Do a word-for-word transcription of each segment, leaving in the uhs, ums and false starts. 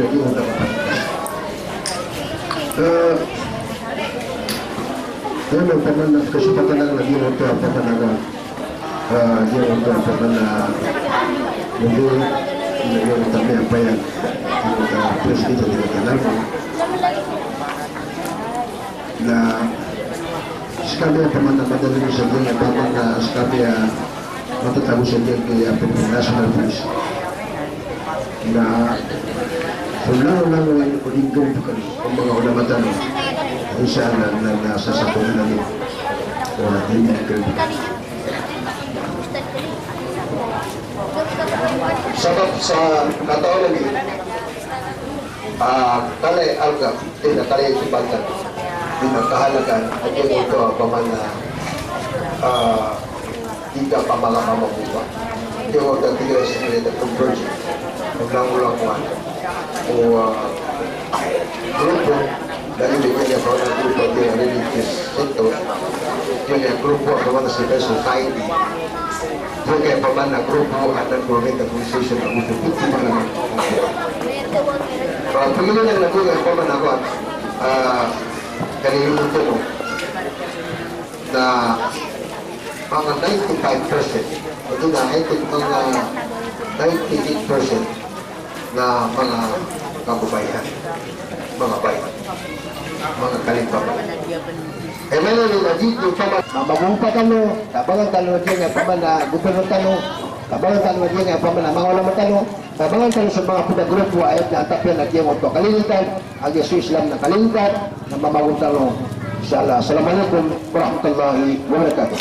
na giyangkoto a kapatid. Eh, aya na opama na kasipatan akn na giyangkoto a opama na, eh, giyangkoto a opama na mudir, na giyangkoto a miyapayag, giyangkoto a president, giyangkoto a Na skami a opama na madalm sa giyangkai a opama na skami a matatago sa giyangkai a Philippine National Police. Na so langolangon o di nggalbkn o manga ulama tano. Insha Allah na, na sasakop na ni. Wa di nggalbkn. Sabap sa katawan ini, ah, kala i alga, di na kala i kibatan, di na kahalagan, a giyangkoto a opama na, ah, di ka pamala mamabuba. Giyangkoto a tig iran sa conversion. Langolangon o, ah, grupo, lagid o giyangkai a opama na grupo a religious sektor, giyangkai a grupo a opama na civil society, giyangkai a opama na grupo a non-governmental organization, a grupo a piti pala na. Pagilay na giyangkai a opama na, ah, kalilimoto ko na manga ninety-five percent, odi na, I think, manga ninety-eight percent na manga kababayaan, manga bai, manga kalipama. Aya maana niyan na di, di opama na mamagowa tano, tabangan tano giyangkai a opama na gobyerno tano, tabangan tano giyangkai a opama na manga ulama tano, tabangan tano so manga pd a grupo a aya na tapiya na giyangkoto a kalilintad, a giya so Islam na kalilintad, na mamagowa tano. Insha Allah. Assalamualaikum warahmatullahi wabarakatuh.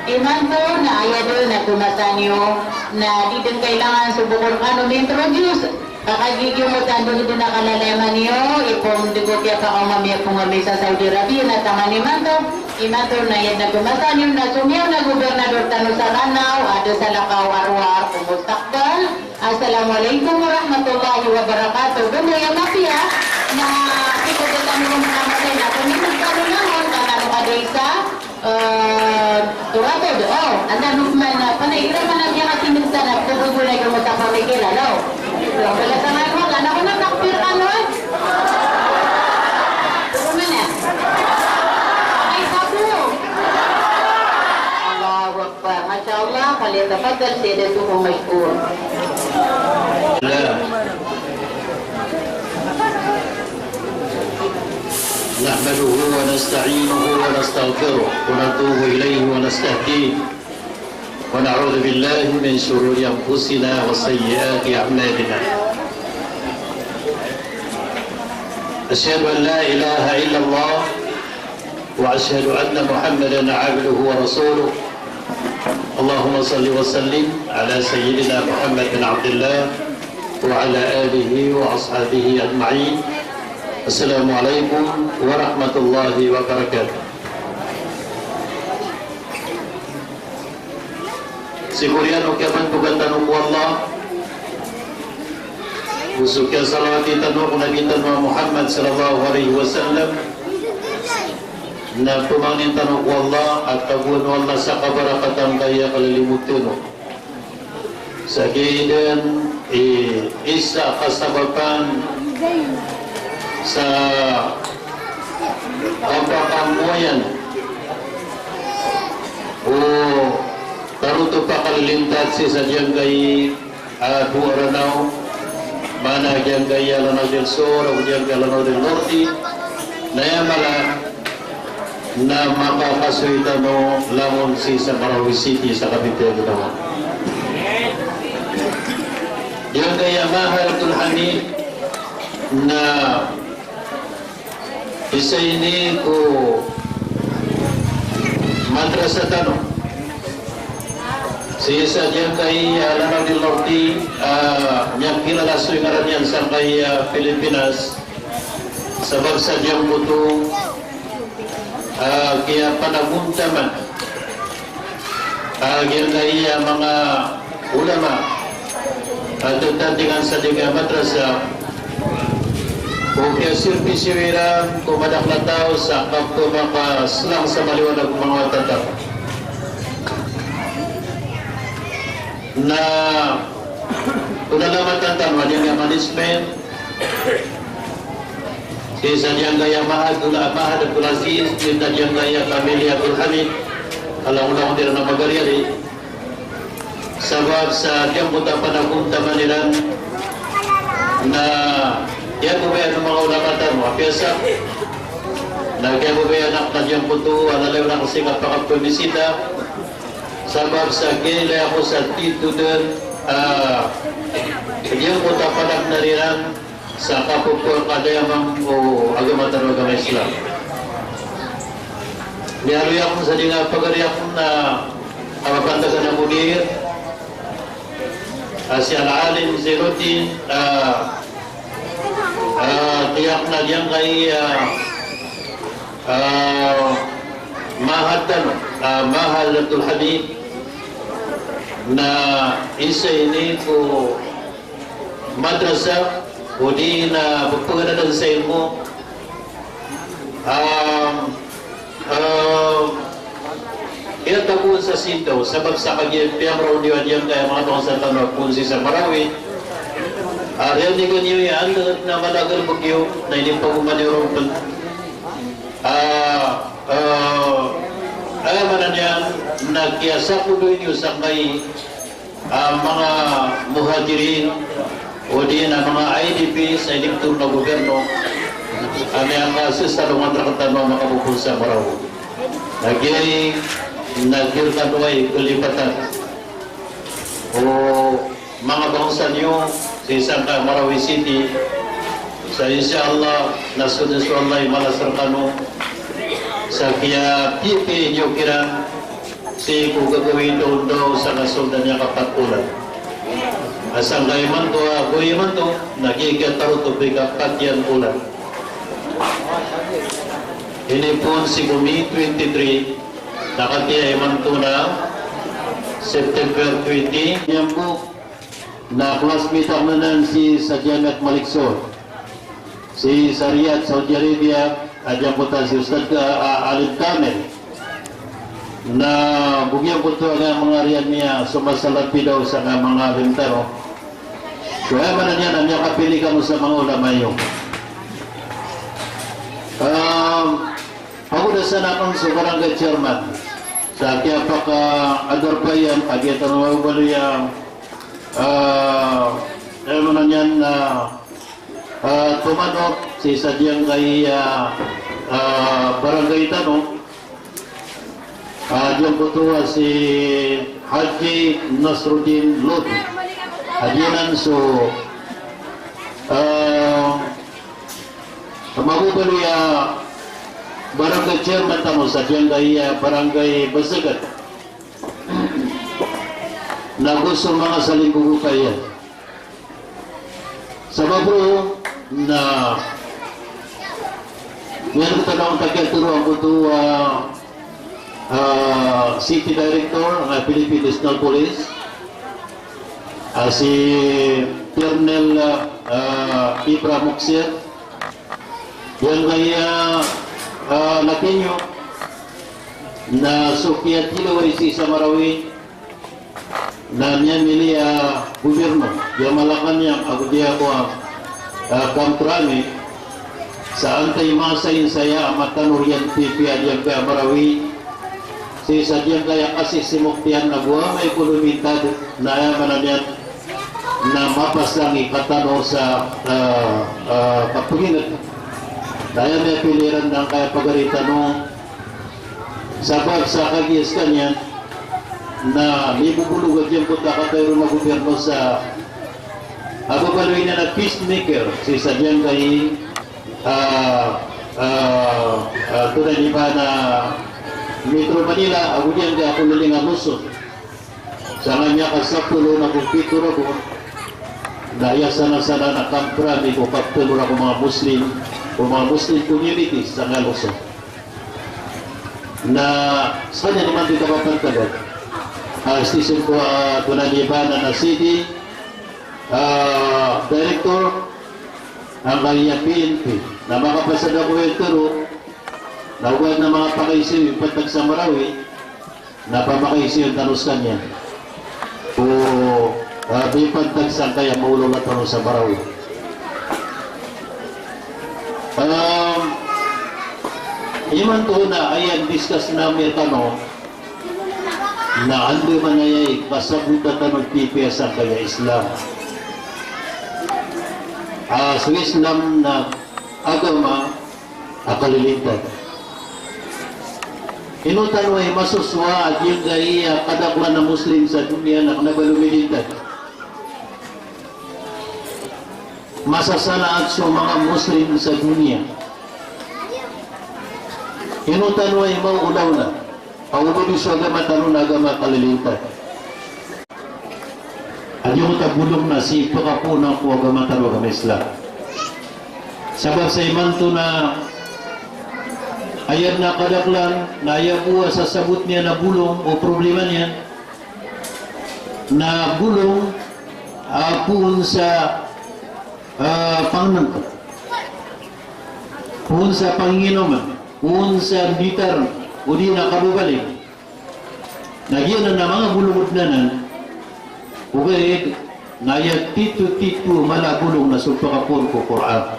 Imanto na aya dn a tomasa niyo na di dn kailangan so bokor kano mi-introduce. Ka kagiya giyoto a dn a kalalayaman iyo, ipon dn ko kiyapakaoma mi a pongami sa Saudi Arabia na taman imanto. Imanto na aya dn a tomasa niyo na so miyaona a gobernador tano sa Lanao, a da salakaw a rowar ko mustakbal. Assalamualaikum warahmatullahi wabarakatuh. Banda iya mapiya na kita dn tano ko makamatay na komitid tano langon, ka tano ka da isa, eh, toratod. O, anda Lukman na panay, ira man a miyakatindg sana, pagogolay ko mo sa pamikir, ano? So, bala sa nga, ano, ano, ano, takbir ka, no? Ano man, eh? Ay, sabu. لا. نحمده ونستعينه ونستغفره ونتوب إليه ونستهديه ونعوذ بالله من شرور أنفسنا وسيئات أعمالنا. أشهد أن لا إله إلا الله وأشهد أن محمدا عبده ورسوله. اللهم صل وسلم على سيدنا محمد بن عبد الله وعلى آله وأصحابه أجمعين. السلام عليكم ورحمة الله وبركاته. Sii ko oriyan o kiyabantogan tano ko Allah, go so kiyasalawati tano ko Nabi tano a Muhammad sallallahu alaihi wasallam, na pamangnin tano ko Allah a tagoan o Allah sa kabarakatan angkaya kalilimoten tano. Sa giya dn i isa a kasabapan sa kapakamoyan o tarotop a kalilintat sii sa giyangkai a dowa Ranaw, maana giyangkai a Lanao del Sur, ago giyangkai a Lanao del Norte, na aya mala na makakasoy tano langon sii sa Marawi City sa Cavite a ginawa. Giyangkai a Ma'had Abdul Hamid na isa ini ko madrasa tano sii sa giyangkai a Lanao del Norte, a miyakilala so ingaran iyan sangkai a Pilipinas, sabap sa giyangkoto a kiyapanagontaman a giyangkai a manga ulama a tatandingan sa giyangkai a madrasa, ko kiyasirbi siran ko madakl a taw sa kapmakaslang sa maliwanag o manga wata tano. Na pnalamatan tano a giyangkai a management sii sa giyangkai a Ma'had Abdul, Ma'had Abdul Aziz, sii sa giyangkai a Pamilya Abdul Hamid, a langolangon iran a magariari. Sabap sa giyangkoto a panagontaman iran na kiyababayaan o manga ulama tano a piyasa, na kiyababayaan akn a giyangkoto a lalayon akn sii ko kapakapamisita. Sabap sa giya ilay ako sa tito dn, a giyangkoto a panagnar iran sa kapphakadayaman o agama tano a agama Islam. Miyaaloy akn sa giyangkai a pagari akn a kapapantagan a mudir, a si Al-Alim Zainuddin, a, a, tiyak na giyangkai a, a, Ma'had tano, a, Ma'had Abdul Hamid, na isa ini ko madrasa, odi na pphaganadan sa ilmo. Am, am, aya tagoon sa sindaw, sabap sa kagiya piyamraw niyo a giyangkai a manga bangsa tano a poon sii sa Marawi. A, riyan i gani iyo iyan, na mala a galbk iyo, na inipagoman iyo ron pn. A, a, aya maana niyan na kiyasakodoy niyo sangkai a manga muhajirin, odi na manga I D P sa inibtho ron a gobyerno, a miyakasasaloman rktano a makapopoon sa Marawi. Na giya i, na giya rktano i kalipatan o manga bangsa niyo sii sangkai a Marawi City. Sa insha Allah, na so dn so Allah i malas rkano sa kiyapipiya niyo kiran sii ko gagawii taon daw sa kasold a miyakapat olan. A sangkai imanto a gawii imanto, na giya kiyatarotop i kapat iyan olan. Inipoon sii ko May twenty-three, na katii imanto na September twenty. Iyan bo na classmate akn anan sii sa Jamiat Malik Saud, sii sa Riyadh, Saudi Arabia, a giyangkoto a si Ustadh, a, a, Alim Kamil. Na bo giyangkoto a manga riyan niyan so masalapi daw sa manga alim tano. So aya maana niyan na miyakapili kano sa manga ulama iyo. Am, pagoda san akn so barangay chairman. Sa kiyapakaadar pa iyan, kagiya tano mababaloy a, ah, aya maana niyan na, ah, tomanot sii sa giyangkaya, ah, barangay tano, ah, giyangkoto a si Haji Nasruddin Lod. A giyanan so, ah, mababaloy a barangay chairman tano sa giyangkaya barangay Bazagat. Na go so manga salinggogo kaya. Sabap roo na miyan'g tano a kiyatharoa angkoto a, ah, City Director ng Philippine National Police, ah, si Colonel, ah, Ibra Moksir, giyangkaya, ah, laki niyo na so kiyathilaw sii sa Marawi, na miyamili a gobyerno, giya Malacañang ago giya ko, ah, Camprami, sa antaa i masa i saya a matano riyan pipiya giyangkaya Marawi, sii sa giyangkaya kasisimok iyan na go amay ko lomintad, na aya maana niyan na mapasang i katano sa, ah, ah, kapagin'g. Na aya miyapili iran na angkaya pagari tano, sabap sa kagiya skaniyan na mibobolog a giyangkoto a katayo ron a gobyerno sa, ah, babaloy niyan a peacemaker sii sa giyangkai, ah, ah, ah, tonaa ini ba na Metro Manila, ago giyangkai a koliling a Luzon. Sa nga niyan ka sapolo na go pito ragon, na aya sana-sana na Camprami ko kaptelo ra ko manga Muslim, ko manga Muslim communities sa nga Luzon. Na skaniyan imanto i kapapantag a, ah, station ko, ah, tonaa ini ba na, na city, ah, director, angkaya P N P. Na makapasad ako i tero, na ogaid na manga pakaiza i pantag sa Marawi, na pamakaisiyan tano skaniyan ko, ah, mipantag sangkaya maolaola tano sa Marawi. Um, imanto na aya discuss ami rkano na andamanaya i kasabota tano pipiya sangkaya Islam. Ah, so Islam na agama a kalilintad. Ino tano i masosowa a giyangkai a kadaklan a Muslim sa doniya na kna ba lomilintad? Masasalaat so manga Muslim sa doniya. Ino tano i maolaola a oba di so agama tano na agama a kalilintad? A giyangkoto a bolong na sii pkapoon ko agama tano a agama Islam. Sabap sa imanto na aya dn a kadaklan na aya bo a sasabot niyan a bolong o problema niyan na bolong a poon sa, ah, pangnngk, poon sa panginginoman, poon sa bitar, odi na kababaling. Na giyanan a manga bolong o dn anan, ogaid na aya titotito a mala a bolong na so pkapoon ko Qur'an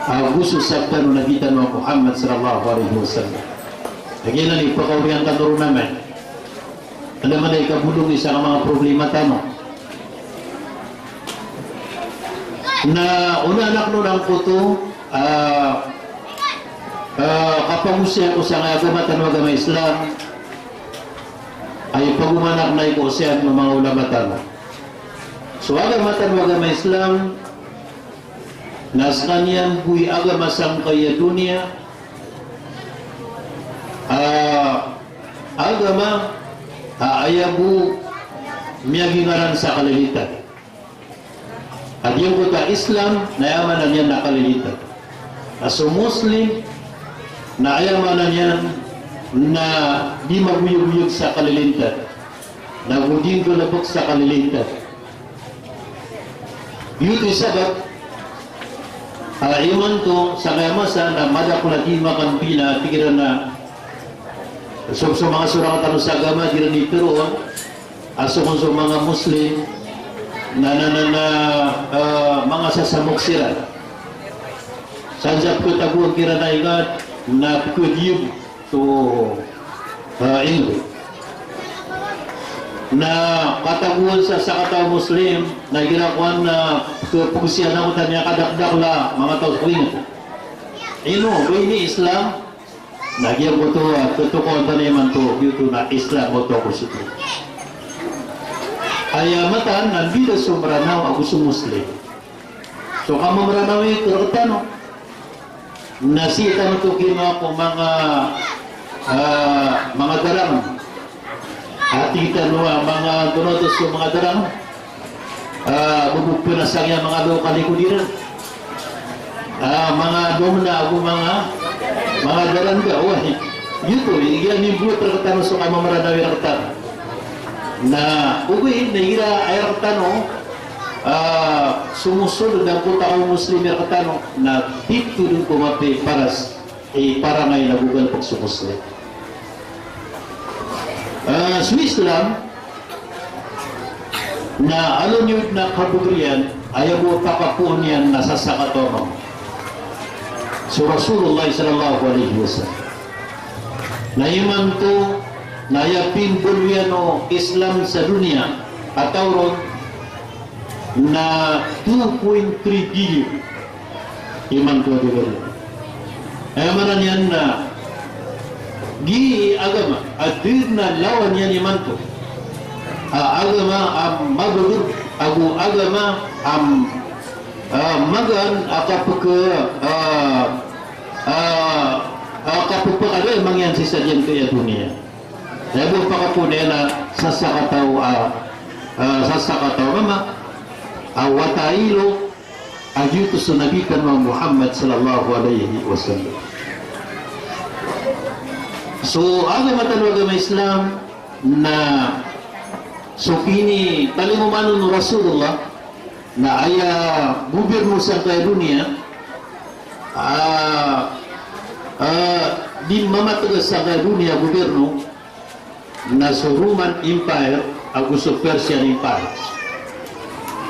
ago so sabda o Nabi tano a Muhammad sallallahu alaihi wasallam. Na giyanan i pkaoriyan tano ron amay. Andamanaya i kabolong i sangkaya manga problema tano. Na onaan akn on angkoto, ah, ah, kapagosaya ko sangkaya agama tano a agama Islam, a ipagoman akn a ikosayan o manga ulama tano. So agama tano a agama Islam, na skaniyan bo i agama sangkaya doniya, ah, agama, ah, aya bo miyagingaran sa kalilintad. A giyangkoto a Islam na aya maana niyan na kalilintad. A so Muslim na aya maana niyan na di magoyagoyag sa kalilintad, na go di nggalbk sa kalilintad. Giyoto i sabap a imanto sangkaya masa na madakl a di makanbina, tig iran a so, so manga sorang tano sa agama di iran iptharoon a so kon so manga Muslim na, na, na, na, ah, manga sasamok siran. Sa ansa pkhatagoan kiran a ingd na pkhadiyab so, Ah, ino. Na katagoan sa sakataw a Muslim, na igira kowan na pegosiyan ako tano a kadakdakl a manga taw ko inged. Ino, ba ini Islam? Na giyangkoto a ketokawan tano imanto, giyoto na Islam oto ko sotro. Aya mataan na mbida so Meranaw ago so Muslim. So kamameranawi rektano. Na sii tano oto kinowa ko manga, ah, manga darang. Ati tano a manga dono oto so manga darang. Ah, bebog penasang iyan manga lokal i kodiran. Ah, manga domna ago manga, manga darang ka, wah. Giyoto, igira mimbowat rektano so kamameranawi rektano. Na ogaid na igira aya rektano, ah, somosold angkoto a Muslim rektano, na tito den ko mapiya i paras, i parangay na gogalebek so Muslim. Ah, so Islam, na aloyon na kabegeriyan, aya bo pakapoon iyan na sasakataw a mama. So Rasulullah sallallahu alaihi wasallam. Na imanto, na aya pimbaloyan o Islam sa doniya, a taw ron, na two point three billion. Imanto a doniya. Aya maana niyan na, gii agama, a da den a lawan iyan imanto. A, agama a mabeger, ago agama a, a, magaan a kapeke, a, a, a, kapepakadalem iyan sii sa giyangkaya doniya. Aya bo pakapoon iyan na sasakataw a, a, sasakataw a mama, a wata a ilo, a giyoto so Nabi tano a Muhammad sallallahu alaihi wasallam. So agama tano a agama Islam na so kinitalingoma on o Rasulullah, na aya gobyerno sangkaya doniya, ah, ah, di mamategas sangkaya doniya a gobyerno, na so Roman Empire ago so Persian Empire.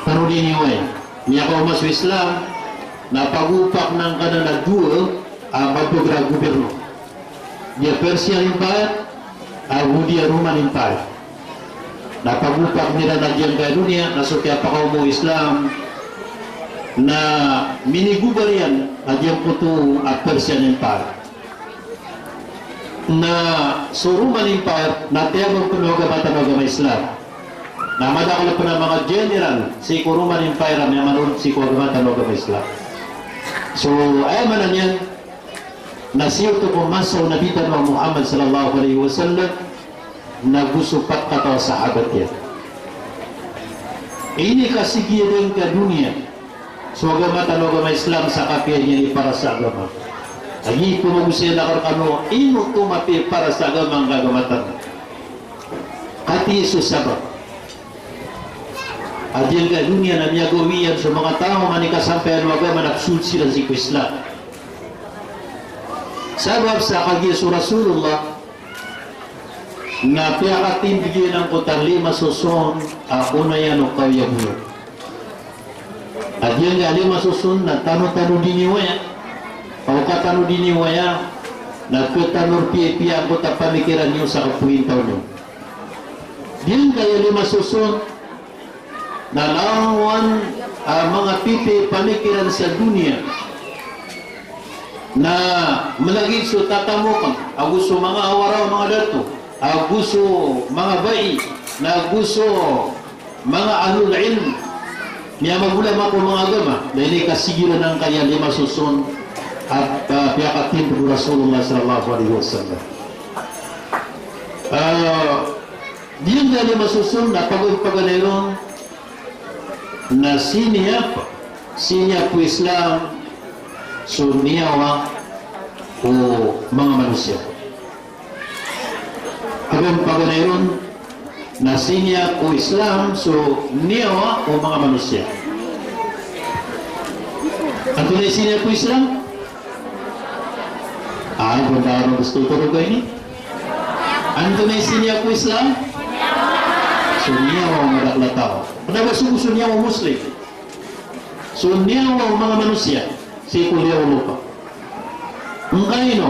Tano diniwaya. Miyakaoma so Islam, na pagopak angkanan a dowa a mabeger a gobyerno. Giya Persian Empire, ago giya Roman Empire. Na pagopak iran a giyangkaya doniya, na so kiyapakaoma o Islam, na minigobar iyan a giyangkoto a Persian Empire. Na so Roman Empire, na tiyaban pen o agama tano a agama Islam. Na madakel pen a manga general sii ko Roman Empire a miyamanood sii ko agama tano a agama Islam. So, aya maana niyan, na sii oto ko masa o Nabi tano a Muhammad sallallahu alaihi wasallam, na go so pat kataw a sahabat iyan. Inikasigi iyan angkaya doniya so agama tano a agama Islam sa kapiya niyan i paras a agama. Lagid o pamagosaya niyan rekano, ino oto mapiya i paras a agama angkaya agama tano. Katii so sabap a giyangkaya doniya na miyagawii iyan so manga taw a manikasampayan o agama na pesold siran sii ko Islam. Sabap sa kagiya so Rasulullah na piyakatindeg iyan angkoto a lima soson a ona iyan o kaoyagoyag. A giyangkaya lima soson na tano-tano diniwaya, aw ka tano diniwaya, na ketano rpiyapiya angkoto a pamikiran iyo sa kapointaw niyo. Giyangkaya lima soson na lawan a manga pipiya i pamikiran sa doniya. Na malagid so tatamokan, ago so manga awaraw a manga dato, ago so manga bai, na ago so manga ahlul ilm, miyamagolama ko manga agama, na inikasigi iran angkaya lima soson a, ah, piyakatindeg o Rasulullah sallallahu alaihi wasallam. Ah, giyangkaya lima soson na pagan-paganay ron na siniyap, siniyap o Islam so niyawa o manga manosiya. Pagan-paganay ron na siniyap o Islam so niyawa o manga manosiya. Antonaa i siniyap o Islam? Ah, ganda ron, gusto ko ron kaini. Antonaa i siniyap o Islam? So niyawa o madakel a taw. Kena ba so, so niyawa o Muslim? So niyawa o manga manosiya sii ko liyawaw o lopa. Angkaino?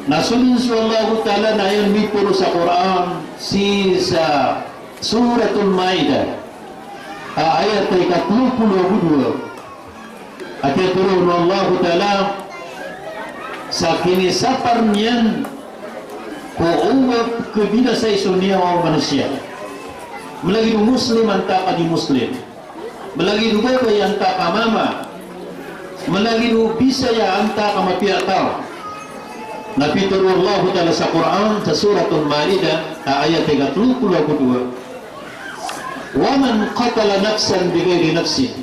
Na so dn so Allahu Ta'ala na aya mitharo sa Qur'an sii sa Suratul Ma'idah, a ayat a ikatlo polo ago dowa, a tiyatharoa o Allahu Ta'ala sa kinisapar niyan ko oba pkhabinasai so niyawa o manosiya. Malagid o Muslim antaa ka di Muslim, malagid o babay antaa ka mama, malagid o Bisaya antaa ka mapiya a taw. Na pitharo o Allahu Ta'ala sa Qur'an, sa Suratul Ma'idah, a ayat a ikatlo polo ago dowa, "Wa man qatala nafsan bighairi nafsin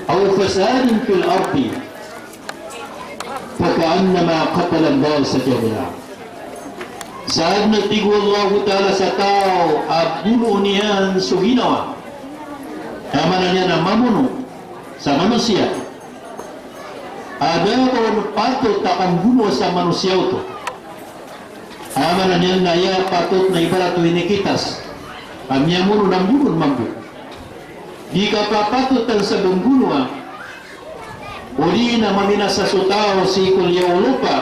aw fasadin fil ardi, faka'annama qatalan nasa jami'a." Sadn a tig o Allahu Ta'ala sa taw a bonoon iyan so ginawa, aya maana niyan na mamono sa manosiya a da a patot a kambonoa sa manosiya oto. Aya maana niyan na aya patot na ibarat o inikitas a miyamono na mbonoon mambo. Di kapapatotan sa bambonoa, odi na maminasa so taw sii ko liyawaw o lopa,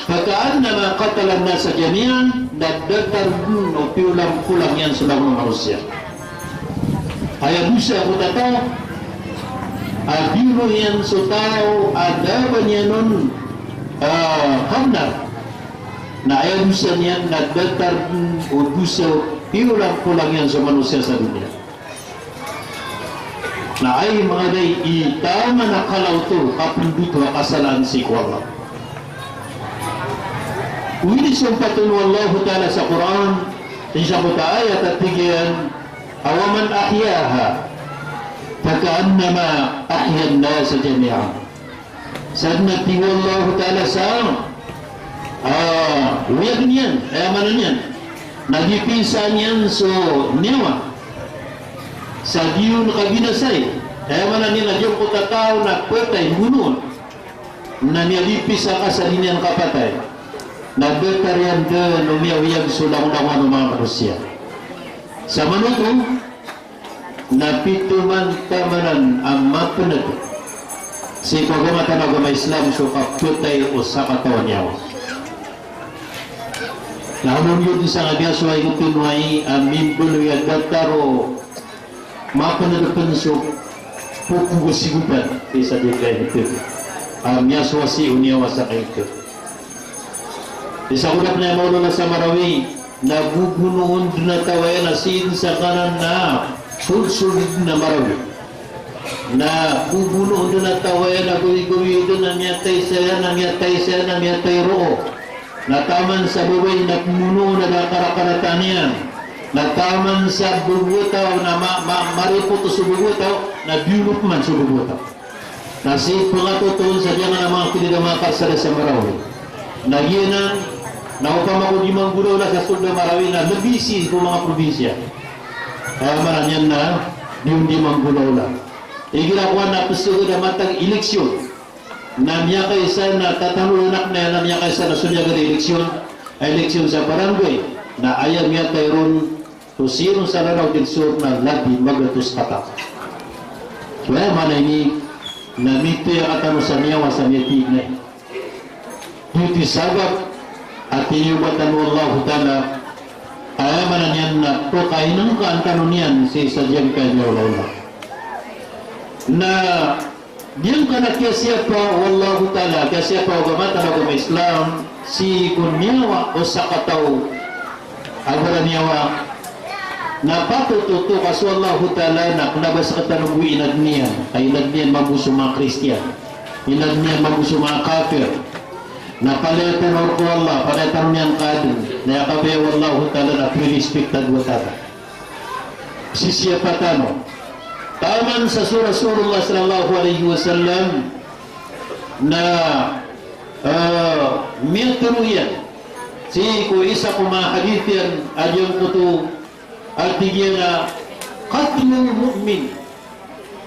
faka'annama qatalan nasa jami'an, na datar dn o piyolampolang iyan so langon o manosiya. Aya dosa ko taw a biyono iyan so taw a da a ba niyan on, ah, kabnar, na aya dosa niyan na datar dn o dosa o piyolampolang iyan so manosiya sa doniya. Na aya manga dai i taman a kala oto, kapndot o kasalaan sii ko Allah. Oway, inisompat on o Allahu Ta'ala sa Qur'an, sii sa koto a ayat a tig iyan, "Aw man ahyaha faka'annama ahyan nasa jami'an." Sadn a tig o Allahu Ta'ala sa, ah, wiyag niyan, aya maana niyan na dipisa niyan so niyawa sa di on kabinasai, aya maana niyan na giyangkoto a taw na phatay, mbonoon, na miyadipisa ka sa di niyan kapatay, na datar iyan dn o miyawiyag so langolangon o manga manosiya. Sa manoto, na pitharo man tamanan a mapnd sii ko agama tano a agama Islam so kapatay o sakataw a niyawa. Na hamon iyo dn sa nga biyasowa i oto no ai a mimbaloy a datar o mapnd pn so popogo sigopan, isa di kay oto a miyasowa sii o niyawa sa kay oto. Isa ko da pn a maolaola sa Marawi, na bobonoon dn a taw aya na sii dn sa kanan na solsold dn a Marawi. Na bobonoon dn a taw aya na gawigawii dn a miyatay saya, na miyatay saya, na miyatay roo. Na taman sa babay na pmonoon a da a karakarata niyan. Na taman sa bago a taw na ma-, ma-, maripot so bago a taw, na biyono pman so bago a taw. Na sii pangatotoon sa giyangkanan a manga kdad a manga karsada sa Marawi, na giyanan na opama ko di manggolawla sa sold a Marawi na lbi sii ko manga probinsiya. Aya maana niyan na di on di manggolawla. Igira kowan na psgd a matag eleksyon, na miyakaisa na tatano anak na, na miyakaisa na somiyagad a eleksyon, a eleksyon sa barangay, na aya miyatay ron so sii ron sa Lanao del Sur na lbi magatos katak. So aya maana ini na mitoya tano sa niyawa sa miyatiig na. Giyoto i sabap a tiniyoba tano o Allahu Ta'ala, aya maana niyan na pkainngkaan tano niyan sii sa giyangkaya a olaola. Na giyangkanan a kiyasiyapa o Allahu Ta'ala, kiyasiyapa o agama tano a agama Islam, sii ko niyawa o sakataw a baraniyawa, na patot oto ka so Allahu Ta'ala na kna ba sktano bo inadn iyan, ka inadn iyan mambo so manga Kristiyan, inadn iyan mambo so manga kafir. Na palaya tano roo ko Allah, palaya tano niyan kaadn, na aya kabaya o Allahu Ta'ala na pirispiktan bo tano. Sisiyapa tano. Taman sa so Rasulullah sallallahu alaihi wasallam na, eh, miyatharo iyan sii ko isa ko manga hadith iyan a giyangkoto a tig iyan a, "Qatlul mu'min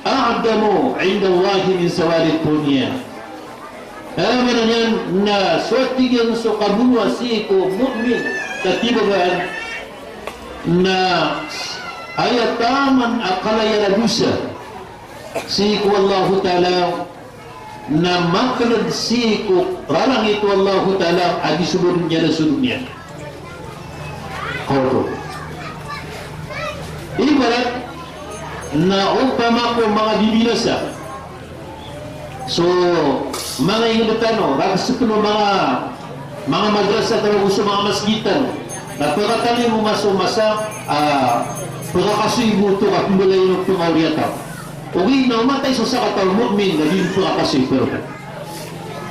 a'zamu indallahi min zawalid dunya." Aya maana niyan na so tig iyan so kabonoa sii ko mu'min, katibabaan, na aya taman a kala iyan a dosa sii ko Allahu Ta'ala na makled sii ko rarangit o Allahu Ta'ala a di so ba doniya na so doniya. Kaoto. Ibarat na opama ko manga bibinasa so manga inged tano, rakhs tano manga, manga madrasa tano, go so manga masgit tano, na pekatalingoma so masa a pekakasoy bo oto ka pembelayin o pengawri a taw. Ogaid na o matay so sakataw a mu'min na di pekakasoy, pero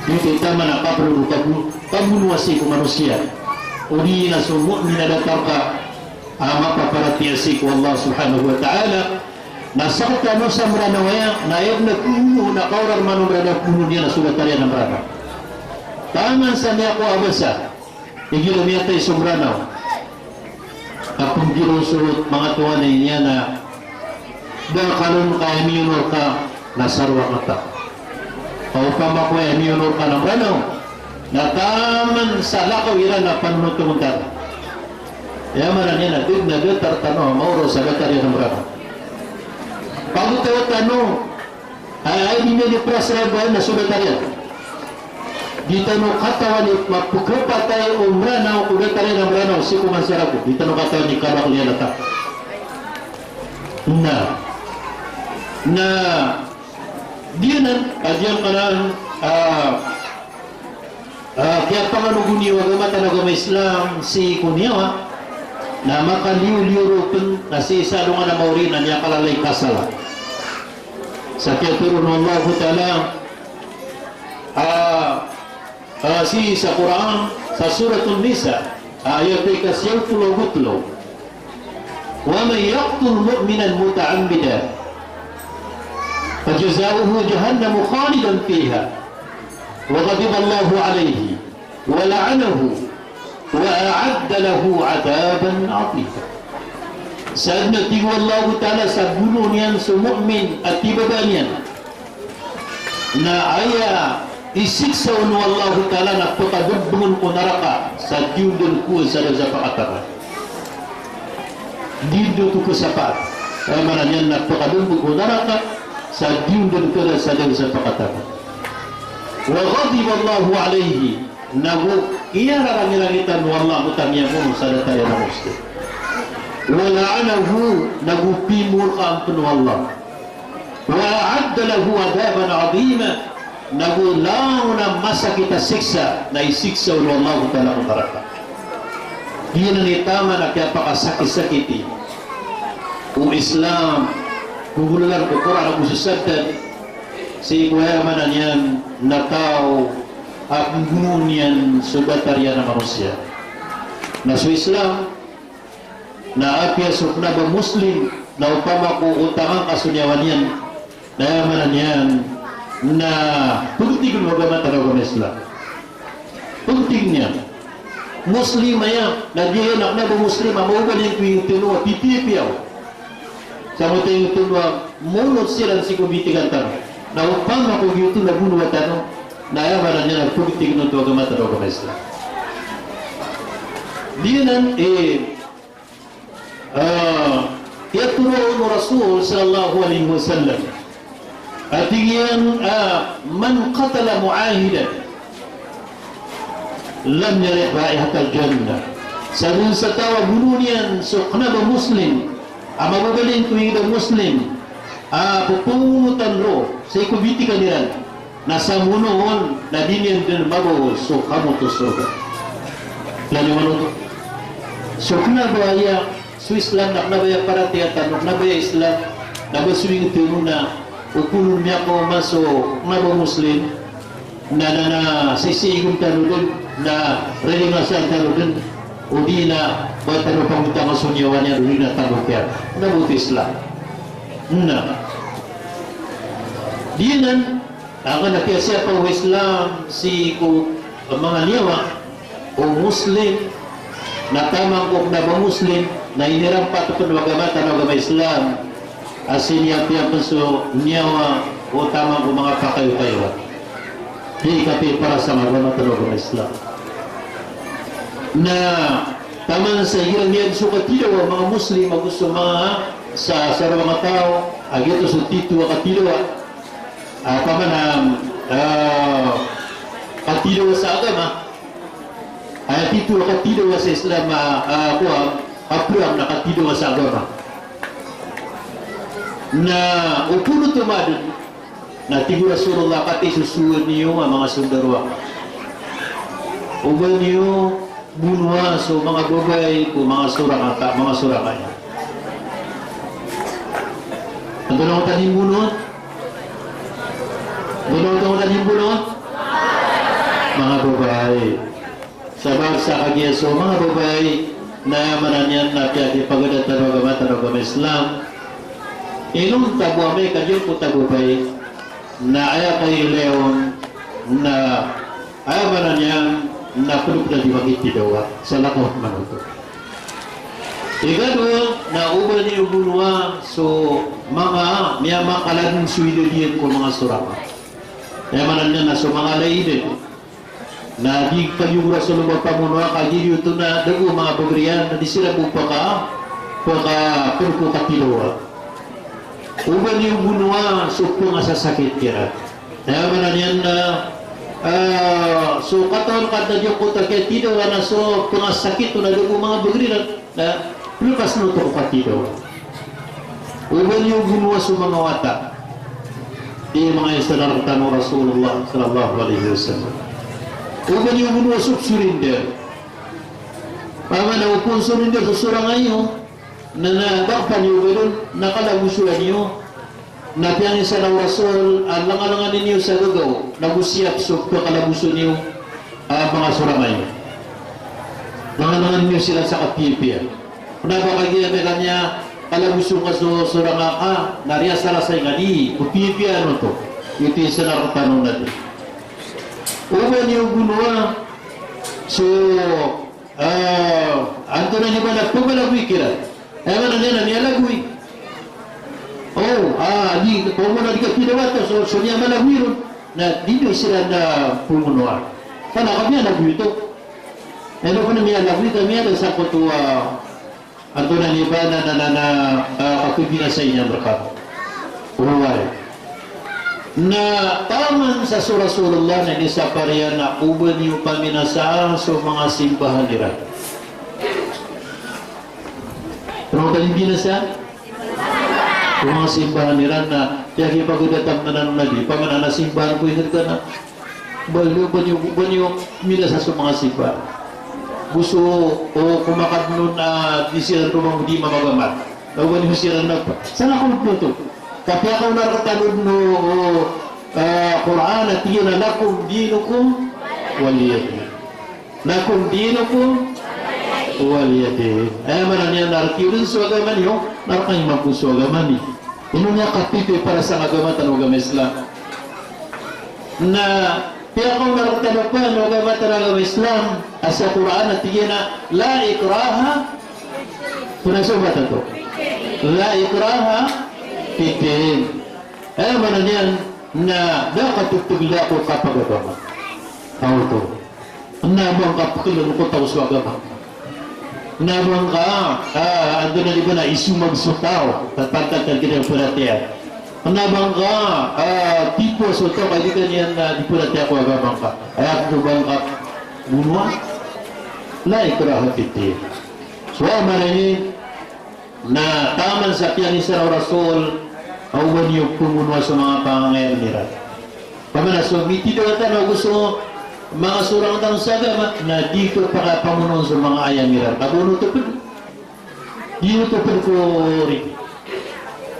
di taman a kapro, kabu-, kabonoa sii ko manosiya. Odi na so mu'min a datar ka a mapaparatiyaya sii ko Allah Subhanahu wa Ta'ala, na sakataw a masa a Mranaw aya, na aya bo na komono, na kaorar man o Mranaw, komono niyan na so datar iyan a Mranaw. Taman sa miyakowa a basa, igira miyatay so Mranaw, a penggiraw so manga towan iyan a da a kalon ka aya miyonor ka na sarowa kata. Ka opama ko aya miyonor ka na Mranaw, na taman sa lakaw iran a panonot o Mranaw. Aya maana niyan na da dn a datar tano a maoraw sa datar iyan a Mranaw. Pagotaw tano, a, aya di niyan di prasraba na so datar iyan. Di tano katawan i mapekapatay o Mranaw ko datar iyan a Mranaw sii ko mansarago. Di tano katawan i kabakl iyan a ta. Na, na, giyanan, a giyanan, a, a, kiyapanganogon iyo a agama tano a agama Islam sii ko niyawa, na makaliyoliyo ron pn, na sii sa alongan a maori na miyakalalay kasala. Sa kiyatoro o Allahu Ta'ala, a, a, sii sa Qur'an, sa Suratun Nisa, a, ayat a ika siyaw polo ago tlo. Wa man yaqtul mu'minan muta'ammidan, fajaza'uhu jahannamu khalidan fiha, wa ghadiballahu alayhi, wa la'anahu, wa a'adda lahu adhaban adhima. Sadn a tig o Allahu Ta'ala sa bonoon iyan so mu'min a tibabaan iyan, na aya isiksa on o Allahu Ta'ala na pekadmbng ko naraka sa di on dn kowa sa da sa pakataman. Di on dn kowa sa pa. Aya maana niyan na pekadmbng ko naraka sa di on dn kowa sa da sa pakataman. Wa ghadiballahu alayhi, nago kiyararangirangitan o Allah ko tamiyamono sa datar iyan a Muslim. Wa la'anahu, nago pimorkaan pn o Allah. Wa a'adda lahu adhaban adhima, nago langon a masakit a siksa na isiksa on o Allahu Ta'ala ko naraka. Giyanan i taman a kiyapakasakisakiti o Islam, gogolalan ko Qur'an ago so sadn, sii ko aya maana niyan na taw a pmbonoon iyan so datar iyan a manosiya. Na so Islam, na apiya so kna ba Muslim, na opama ko otangan ka so niyawa niyan, na aya maana niyan na pagtig o agama tano a agama Islam. Pagtig iyan. Muslim aya, na giya na kna ba Muslim a maogalin ko ingd tano a pipiyapiya. Sa mataan ingd tano a monot siran sii ko bitikan tano. Na opama ko giyoto na bonoa tano, na aya maana niyan na pagtig oto o agama tano a agama Islam. Giyanan, eh, Ah, iyatoro o Rasul sallallahu alaihi wasallam a tig iyan a, "Man qatala mu'ahidan lam yarih raihatal jannah." Sa dn sa taw a bonoon iyan so kna ba Muslim a mababaling ko ingd a Muslim a pphanonotan ron sii ko bitikan iran, na sa monoon na di niyan dn mabaw so khamot o sorga. Lagid o manoto. So kna ba aya so Islam, na kna ba aya paratiyaya tano, kna ba aya Islam, na ba so ingd tano na o kon miyakaoma so kna ba Muslim, na, na, na sisiigon tano dn, na riringasan tano dn, odi na ba tano pangotanga so niyawa niyan, odi na tano kiya. Kna ba oto Islam. Na. Giyanan, aken a kiyasiyapa o Islam sii ko manga niyawa o Muslim, na taman ko kna ba Muslim, na inirampat pn o agama tano a agama Islam a siniyapiya pn so niyawa o taman ko manga pakayokayowa. Di kapiya para sa agama tano a agama Islam. Na taman sa igira miyad so katidawa o manga Muslim ago so manga sa, sa sarowa a taw, a giyoto so tito a katidawa. A, opama na, Ah, katidawa sa agama. Aya titho a katidawa sa Islam, ah, ah, kowa, a perang na katidawa sa agama. Na o polo tomadn, na tig o Rasulullah, katii so sowaan iyo a manga sondaro akn, o ba niyo bonoa so manga babay ko manga sorang a ta-, manga sorang a aya. Antonaa oto a di mbonoa? Antonaa oto a di mbonoa? Manga babay. Sabap sa kagiya so manga babay na aya maana niyan na piyakipagada tano a agama tano a agama Islam. Inonta bo amay ka giyangkoto a babay na aya kailay on na aya maana niyan na pd pn a di makitidawa sa lakaw man oto. Ikadowa na o ba niyo bonoa so manga miyamakalad so idad iyan ko manga sorang. Aya maana niyan na so manga ala i idad. Na di kagiya o Rasul o ba pamonoa ka giyoto na da bo manga pagariyan na di siran bo paka, paka, pd ko katidawa. O ba niyo bonoa so pangasasakit kiran. Aya maana niyan na, ah, so katawan ka da giyangkoto a kiyatidawa na so pangasasakit on na da bo manga pagariyan. Na, pelepas na oto ko katidawa. O ba niyo bonoa so manga wata. Aya manga isa na rktano o Rasulullah sallallahu alaihi wasallam. O ba niyo bonoa so surinder. Aya maana o pn surinder so sorang a iyo. Na, na, da a pn iyo ba don, na kalagosoan iyo. Na piyangiza o Rasul a langalangan iyo sa gagaw, na go siyap so pkalagoso niyo a manga sorang a iyo. Langalangan iyo siran sa kapiyapiya. Kna ba kagiya amay ka niyan kalagoso ka so sorang a ka, na riyasarasay nga di, kapiyapiya oto. Ito isa na rktano na di. O ba niyo bonoa so Ah, antonaa i ba na pmalagoy kiran. Aya maana niyan na miyalagoy. O, ah, di, komono a di katidawa oto, so, so miyamalagoy ron. Na di niyo siran na pamonoa. Kna ka miyalagoy oto. Ino pn miyalagoy ka miyada sa koto a Antonaa i ba na, na, na, na, ah, kapibinasa iyan rka. Oway. Na taman sa so Rasulullah na inisapar iyan a o ba niyo paminasaan so manga simbahan iran. Antonaa i binasa? So manga simbahan iran na, aya kipagdatan anan o Nabi, paman a simbahan ko ingd ka na. Ba niyo, ba niyo, ba niyo minasa so manga simba. Go so, o, komakadn on a di siran ron mambo di mamagamat. Na o ba niyo siran na, sana ko oto. Kapiya ka on a rktano o, o, ah, Qur'an a tig iyan a lakum dinukum waliya din. Lakum dinukum waliya din. Aya maana niyan na rk iyo dn so agama niyo, na rk akn mambo so agama mi. Ino niyan kapipiya para sa agama tano a agama Islam. Na piyakaoma rktano pn o agama tano a agama Islam, a sa Qur'an a tig iyan a, "La ikraha," tonaa so bata oto? "La ikraha fid din." Aya maana niyan na da a katotogla ko kapagagama. Aw oto. Na ba ngka pkhln ko taw so agama. Na ba ngka, ah, antonaa i ba na isomag so taw, tatantag ka di paratiyaya. Na ba ngka, ah, tipowa so taw ka di ka niyan na di paratiyaya ko agama ngka. Aya ko ba ngka bonoa. La ikraha fid din. So, aya maana niyan, Na taman sa piyangisara o Rasul a o ba niyo pmonoa so manga pangangayam iran. Pamana so mitidawa tano ago so manga sorang tano sa agama, na di ko pakapamonoon so manga ayam iran. Ka ba oto pd, di oto pd ko ori.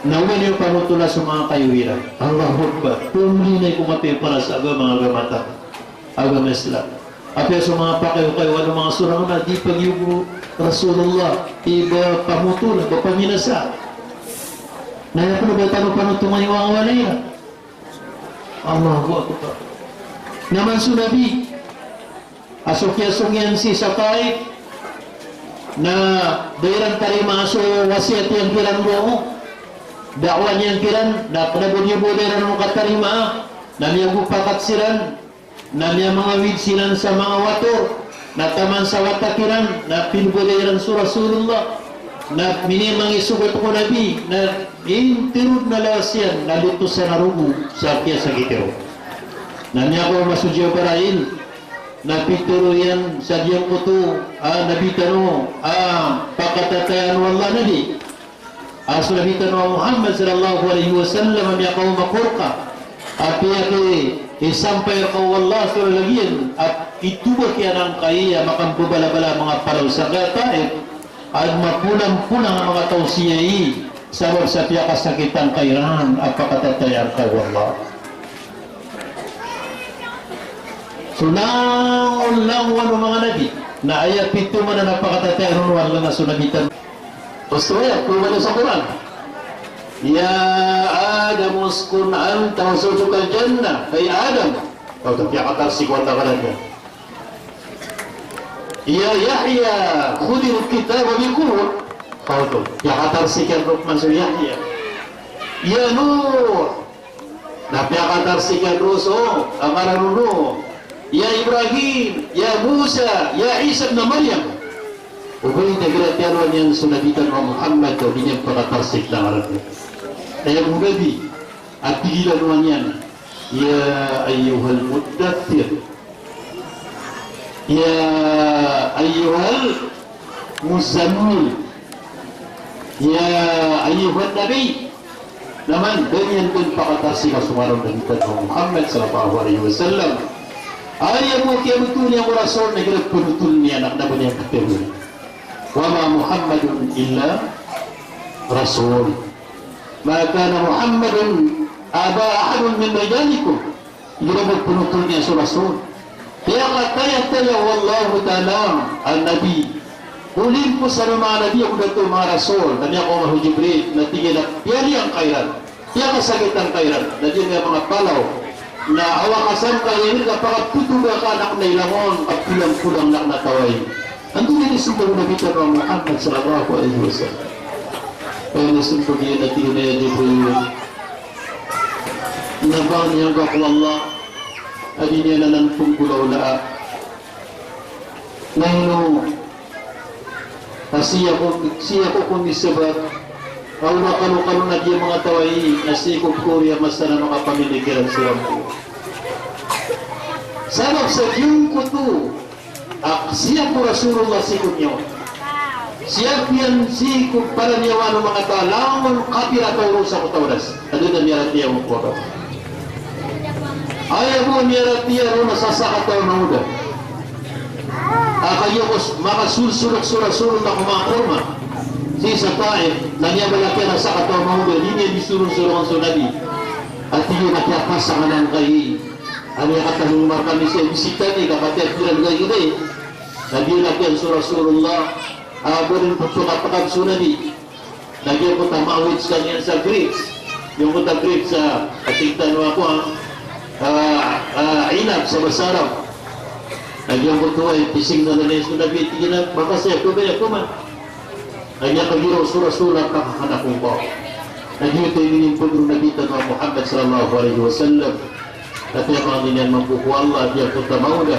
Na o ba niyo panotola so manga kayo iran. Allahu Akbar. Pmlinay ko mapipara sa agama, agama tano. Agama Islam. Apiya so manga pakayokayowan o manga sorang na di pagiyog o Rasulullah, i ba pamotol, i ba paminasa. Na aya pn ba tano panotongan i manga walay iran. Allahu Akbar. Na man so Nabi a so kiyasong iyan sii sa Taif, na da iran tarimaa so wasiyat iyan kiran roo, da'wa niyan kiran, na kna ba di bo da iran on katarimaa, na miyagopakat siran, na miyamangawid siran sa manga wato, na taman sa wata kiran, na pinbaloy iran so Rasulullah, na minimangisogat ko Nabi, na intiro dn a lawas iyan, na lotosan a rogo sa kiyasakiti ron. Na miyakaoma so Jibril, na pitharo iyan sa giyangkoto a Nabi tano a pakatatayaan o Allah, Nabi. A so Nabi tano a Muhammad sallallahu alaihi wasallam a miyakaoma ko rka, a piyakiisampay rka o Allah so lalag iyan, a itoba kiyan angkai a makambabalabala a manga palaw sa Taif, a mapolampolang a manga taw sii, sabap sa piyakasakit angkai ran a pakatatayaan ka o Allah. So langolangon o manga nabi, na aya pitoman a pakatatayaan o Allah na so Nabi tano. Basta aya, pitharo sa Qur'an. Ya Adam, uskun anta wa zawjukal jannah. Hay Adam. Kagiya piyakatarsik o Allah ka. Ya Yahya, khudhil kitaba bi quwwah. Kagiya piyakatarsik iyan roo man so Yahya. Ya Nuh, na piyakatarsik iyan roo so ngaran o Nuh. Ya Ibrahim, ya Musa, ya Isa ibn Maryam. Ogaid na igira tiyalowan iyan so Nabi tano a Muhammad, o di niyan pakatarsik na ngaran iyan. Aya bo Nabi a tig iyan a, ya ayyuhal muddaththir, ya ayyuhal muzzammil, ya ayyuhan nabi. Na man, da niyan dn pakatarsika so ngaran o Nabi tano a Muhammad sallallahu alaihi wasallam. Aya bo kiyabtowan iyan ko rasul na igira pnotol iyan na kna ba niyan ptharoon. Wa ma Muhammadun illa rasul. Ma kana Muhammadun aba ahadin min rijalikum. Igira bo pnotol iyan so rasul, piyakatayataya o Allahu Ta'ala a nabi. Olimpos a manga nabi ago dato a manga rasul, na miyakaoma so Jibril, na tig iyan a piyariya angka iran, piyakasakit angka iran, na giya manga palaw, na awaka sangkai iran ka pakaptotoba ka na kna ilangon, ka polampolang na kna tawai. Antonaa i inismbag o Nabi tano a Muhammad sallallahu alaihi wasallam? Aya inismbag iyan a tig iyan a, ya Jibril, na pangni angka ko Allah a di niyan anan pnggolawlaa. Na ino a sii ko, sii ko komisabap a o ba kalokalo na giya manga tawai, na sii ko pkori a masa na makapamili kiran siran ko. Sabap sa giyangkoto a sii ko Rasulullah sii ko miyawa. Sii ko iyan sii ko paraniyawa o manga taw a langon kapira taw roo sa Kota Odas. Adn a miyaratiyaya ko Kota Odas. Aya bo a miyaratiyaya roo na sa sakataw a manga oda a kagiya ko makasolsolok so Rasulullah ko manga korma sii sa Taif, na miyabalak iyan a sakataw a manga oda, di niyan di soronsorongan so Nabi. A tig iyan a kiyapasangan angkai. Aya katharo o Umar, kami sa bisita ni, ka katii a kiran ka gii. Na giyanan iyan so Rasulullah a ba ron pn so kapakad so Nabi. Na giyangkoto a mawid skaniyan sa grapes. Giyangkoto a grapes a, a tig tano a kowan, a, a, inab sa basa Arab. Na giyangkoto a pising na niyan so Nabi, tig iyan a, makasaya ko ba iya koman. Na giyangkoto a giraw so Rasul a pakakana ko ngka. Na giyoto i inipd o Nabi tano a Muhammad sallallahu alaihi wasallam. Ati a manga niyan mambo ko Allah, di a ko tamawda.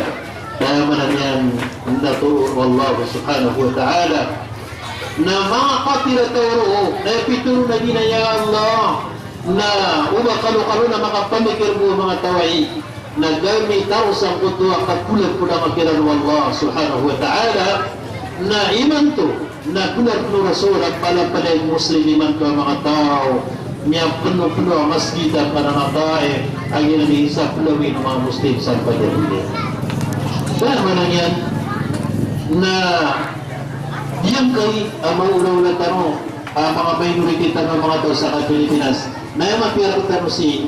Aya maana niyan na toroon o Allah subhanahu wa ta'ala. Na manga kapira taw roo, na pitharo o Nabi na, ya Allah, na o ba kalokalo na makapamikir bo manga tawai. Na gami taro sangkoto a kapolampolang kiran o Allah subhanahu wa ta'ala. Na imanto, na pnopno o Rasul a palapalaya i Muslim imanto a manga taw, miyapnopno a masgit a pananatay, a giyanan i isa plawi o manga Muslim sa pagari. Aya maana niyan na giyangkai a maolaola tano a manga minority tano a manga taw sa Pilipinas. Na aya mapiya rktano sii,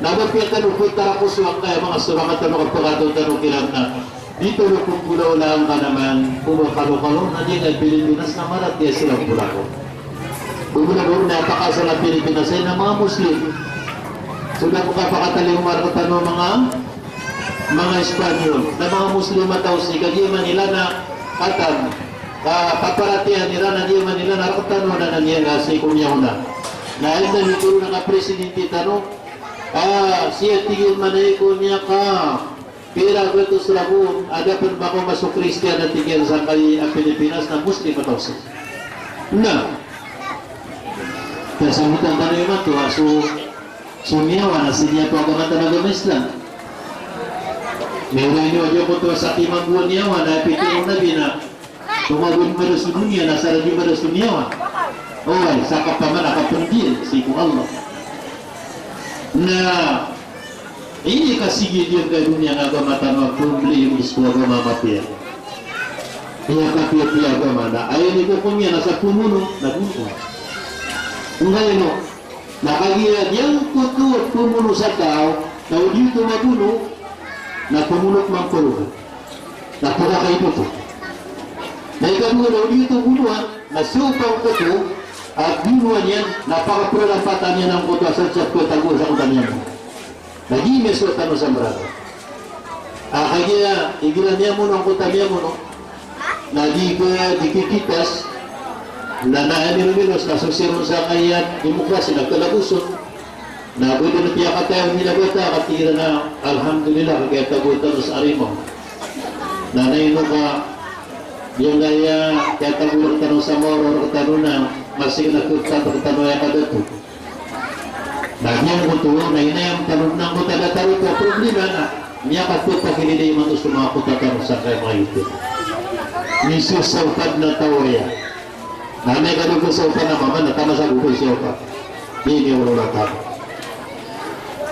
na mapiya tano ptarakoso angkaya manga sorangan tano a pkataw tano kiran na di tano pnggolawlaan ka na man, o ba kalokalo na giya Pilipinas na maratiyaya siran ko lako. Bo na bo na pakaasal a Pilipinas ay na manga Muslim. So da ko kapakatalingoma rktano a manga, manga Espanyol na manga Muslim a taw sii, ka giya Manila na katan, ka paparatiyayaan iran a giya Manila na rktano a nan iyan a sii ko miyaona. Na aya initoro o manga presidente tano, a, sii a tig iyan manay ko miyaka pira gatos ragon a da pn makaoma so Kristiyan a tig iyan sangkai a Pilipinas na Muslim a taw sii. Na kasambotan tano imanto a so, so miyawa na sii niyan pn a agama tano a agama Islam. Miyawaan iyo a giyangkoto a sakay mambo a niyawa na pitharo o Nabi na tomago di mada so doniya na sa da di mada so niyawa. Oway, sa kapaman a kapndil sii ko Allah. Na ini kasigid iyan ka doniya na agama tano a problema iyan ko agama a mapiya. Aya kapiyapiya a agama na aya inikokom iyan na sa pmono na bonoa. Ongkaino, na kagiya giyangkoto a pmono sa taw, na o di oto mabono, na pmono mambo roo. Na pagakaiboto. Na ikadowa na o di oto bonoa, na so pangkoto a bonoa niyan, na pakaprarapatan iyan angkoto a sadsa ko tago sa angkoto a miyamono. Na di miyasowa tano sa mbarata. A kagiya igira miyamono angkoto a miyamono, na di ka, di kikitas, na na aya minominos na so siron sangkaya demokrasi na kalagoson. Na bo di na piyakataya o minabata, katii iran a alhamdulillah, kagiya tago tano sa arimaw. Na na ino ka, giyangkaya kiyatago rktano sa maoro rktano na masii na kiyatago rktano aya kadato. Na giyangkoto, na inayam tano na angkoto a datar oto a problema na miyakapakililay imanto so manga kota tano sangkaya manga yoto. Misosaw ka dn a taw aya. Na amay ka dn ko saw ka na mama na tama sa gogol saw ka. Di niyo wala tama.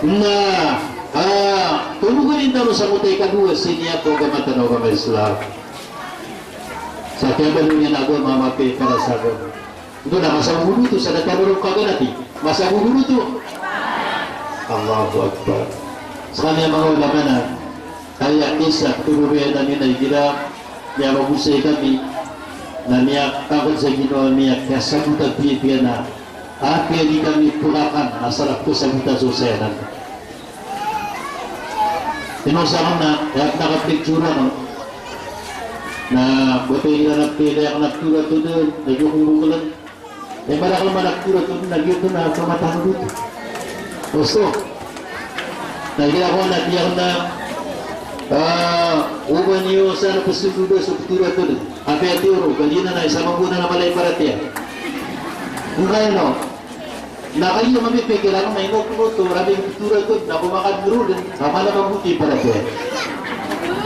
Na, ah, tonogon tano sangkoto a ikadowa sii niyan ko agama tano a agama Islam. Sa kiyabaloy niyan a agama a mapiya para sa agama. Oto na masa gogol oto, sa da tano ron kaganati. Masa gogol oto. Allahu Akbar. Skaniyan manga ulama na, aya isa, toroyan ami na igira miyabagosay kami, na miyakakad sa ginawa, miyakasabot a piyapiya na, apiya di kami polakan, na sarap ko sabotan so sayanan. Ino sa kna, aya kna kapicturan, no? Na, botay iran a pila, aya kna picturan oto dn, na giyoto ko bokolan. Aya marakal man a picturan oto dn, na giyoto na pamatahan oto. Osto. Na giya ko na, giya ko na, ah, oba niyo sa na psndoda so picturan oto dn. Apiya tiyo ron, ba giyanan na isa mambo na mala i paratiyaya. Ongkaino. Na kagiya mapipikir ako na ino ko oto, rabi ko picturan oto, na ko makadn roo dn, na mala mambo i paratiyaya.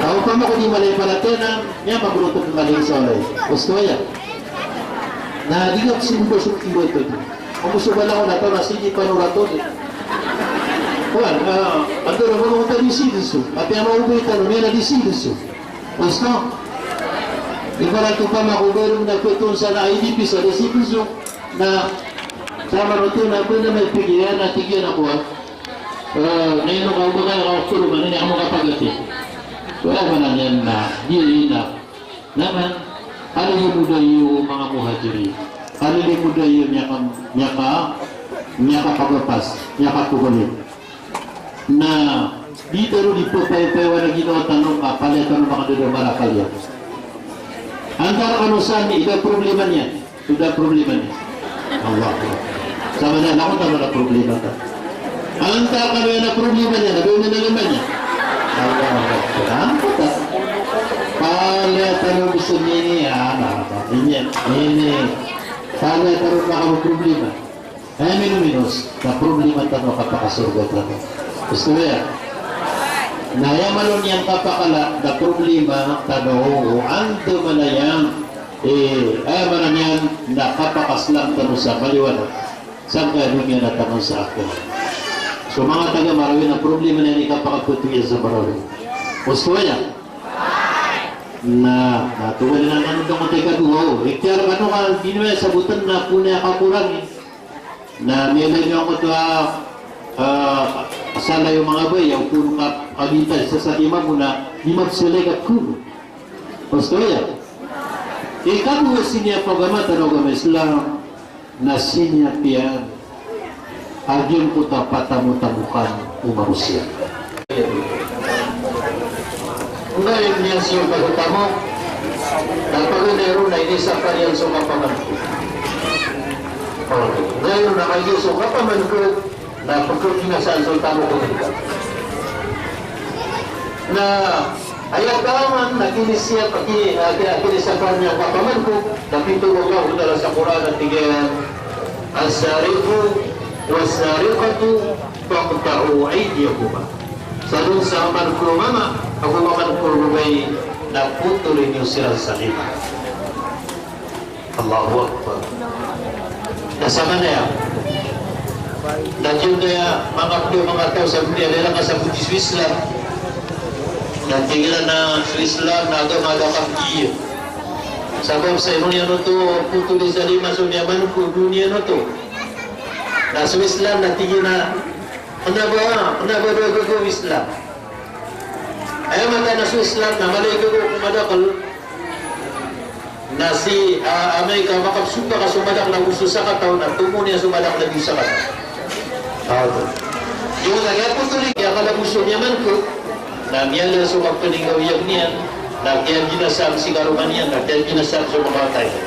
Na opama ko di mala i paratiyaya na, miyamagro oto dn mala i solay. Osto aya. Na di ka psndoda so picturan oto. Omo so bala ko na taw na sii di panorat oto. Oway, ah, antonaa, manga oto a di sii dn so. Apiya manga oba i tano, niyan a di sii dn so. Osto. Ibarat opama ko ba ron na ptoon sa na I D P sa da sii dn so. Na, sa manoto na pn na mipikir iyan na tig iyan a kowan. Eh, na ino ka oba ka, ka oktoro, man ini ako kapagati. Wala man niyan na, di ina. Na man, kalilimoda iyo manga muhajirin. Kalilimoda iyo miyaka, miyaka, miyakakagapas, miyakakobalik. Na di tano di ppayapayawan a ginawa tano ka palaya tano makadadamar a palaya. Antara kano san i da problema niyan, so da problema niyan. Allahu Akbar. Sama na, na ko tano na problema ta. Antara kano iyan a problema niyan, na ba iyan na lima niyan. Allahu Akbar. Angkoto. Palaya tano bisa ini, ah, na, na, ini, ini. Palaya tano na kano problema. Aya minominos na problema tano a kapakasorga tano. Osto aya? Na aya malo niyan kapakala na problema tano o andamanaya, eh, aya maana niyan na kapakaslam tano sa maliwanag sangkaya doniya na taman sa akhirat. So manga taga Marawi na problema niyan i kapakaptoon iyan sa Marawi. Osto aya? Na, na, togan iyan tano dn angkoto a ikadowa, o, ikhtiyar kano ka, di niyo sabotn na pona a kakorang. Na miyailay niyo angkoto a, ah, salay o manga babay, o kono ka, kabinta sa sa imam na, di mapsalay ka kono. Osto aya? Ikadowa sii niyan ko agama tano a agama Islam, na sii niyan piyan a giyangkoto a patamotamokan o marosiya. Ngayon niyan siyo pagtamok, na paganaw ron na inisapar iyan so kapaman ko. O, ngayon na kagiya so kapaman ko, na pagkakinasaan so tamok ko. Na aya taman na kinisiyap, ki-, ah, ki-, kinisapar niyan ko kapaman ko, na pitharo o Allahu Ta'ala sa Qur'an a tig iyan, "As-sariqu was-sariqatu faqta'u aydiyahuma." Ron sa maman ko mama ago maman ko babay na potolin iyo siran sa lima. Allahu Akbar. Na samanaya na giya manga pd a manga taw sa doniya na iran kasaboti so Islam. Na tig iran a so Islam na agama a da kapiya. Sabap sa ino niyan oto potoli sa lima so miyaman ko doniya oto. Na so Islam na tig iyan a kna ba, kna ba da gagaw Islam. Aya mataan a so Islam na mala i gagaw ko madakl. Na si, ah, amay ka makapsopak a so madakl ago so sakataw na tomo niyan so madakl ago so sakataw. Aw, oto. Giyoto na kiyapotol iyan, kiyakalagosa niyan man ko. Na miyala so kapninggawiyan iyan. Na kiyaginasaan si karoma niyan, na kiyaginasaan so manga wata iyan.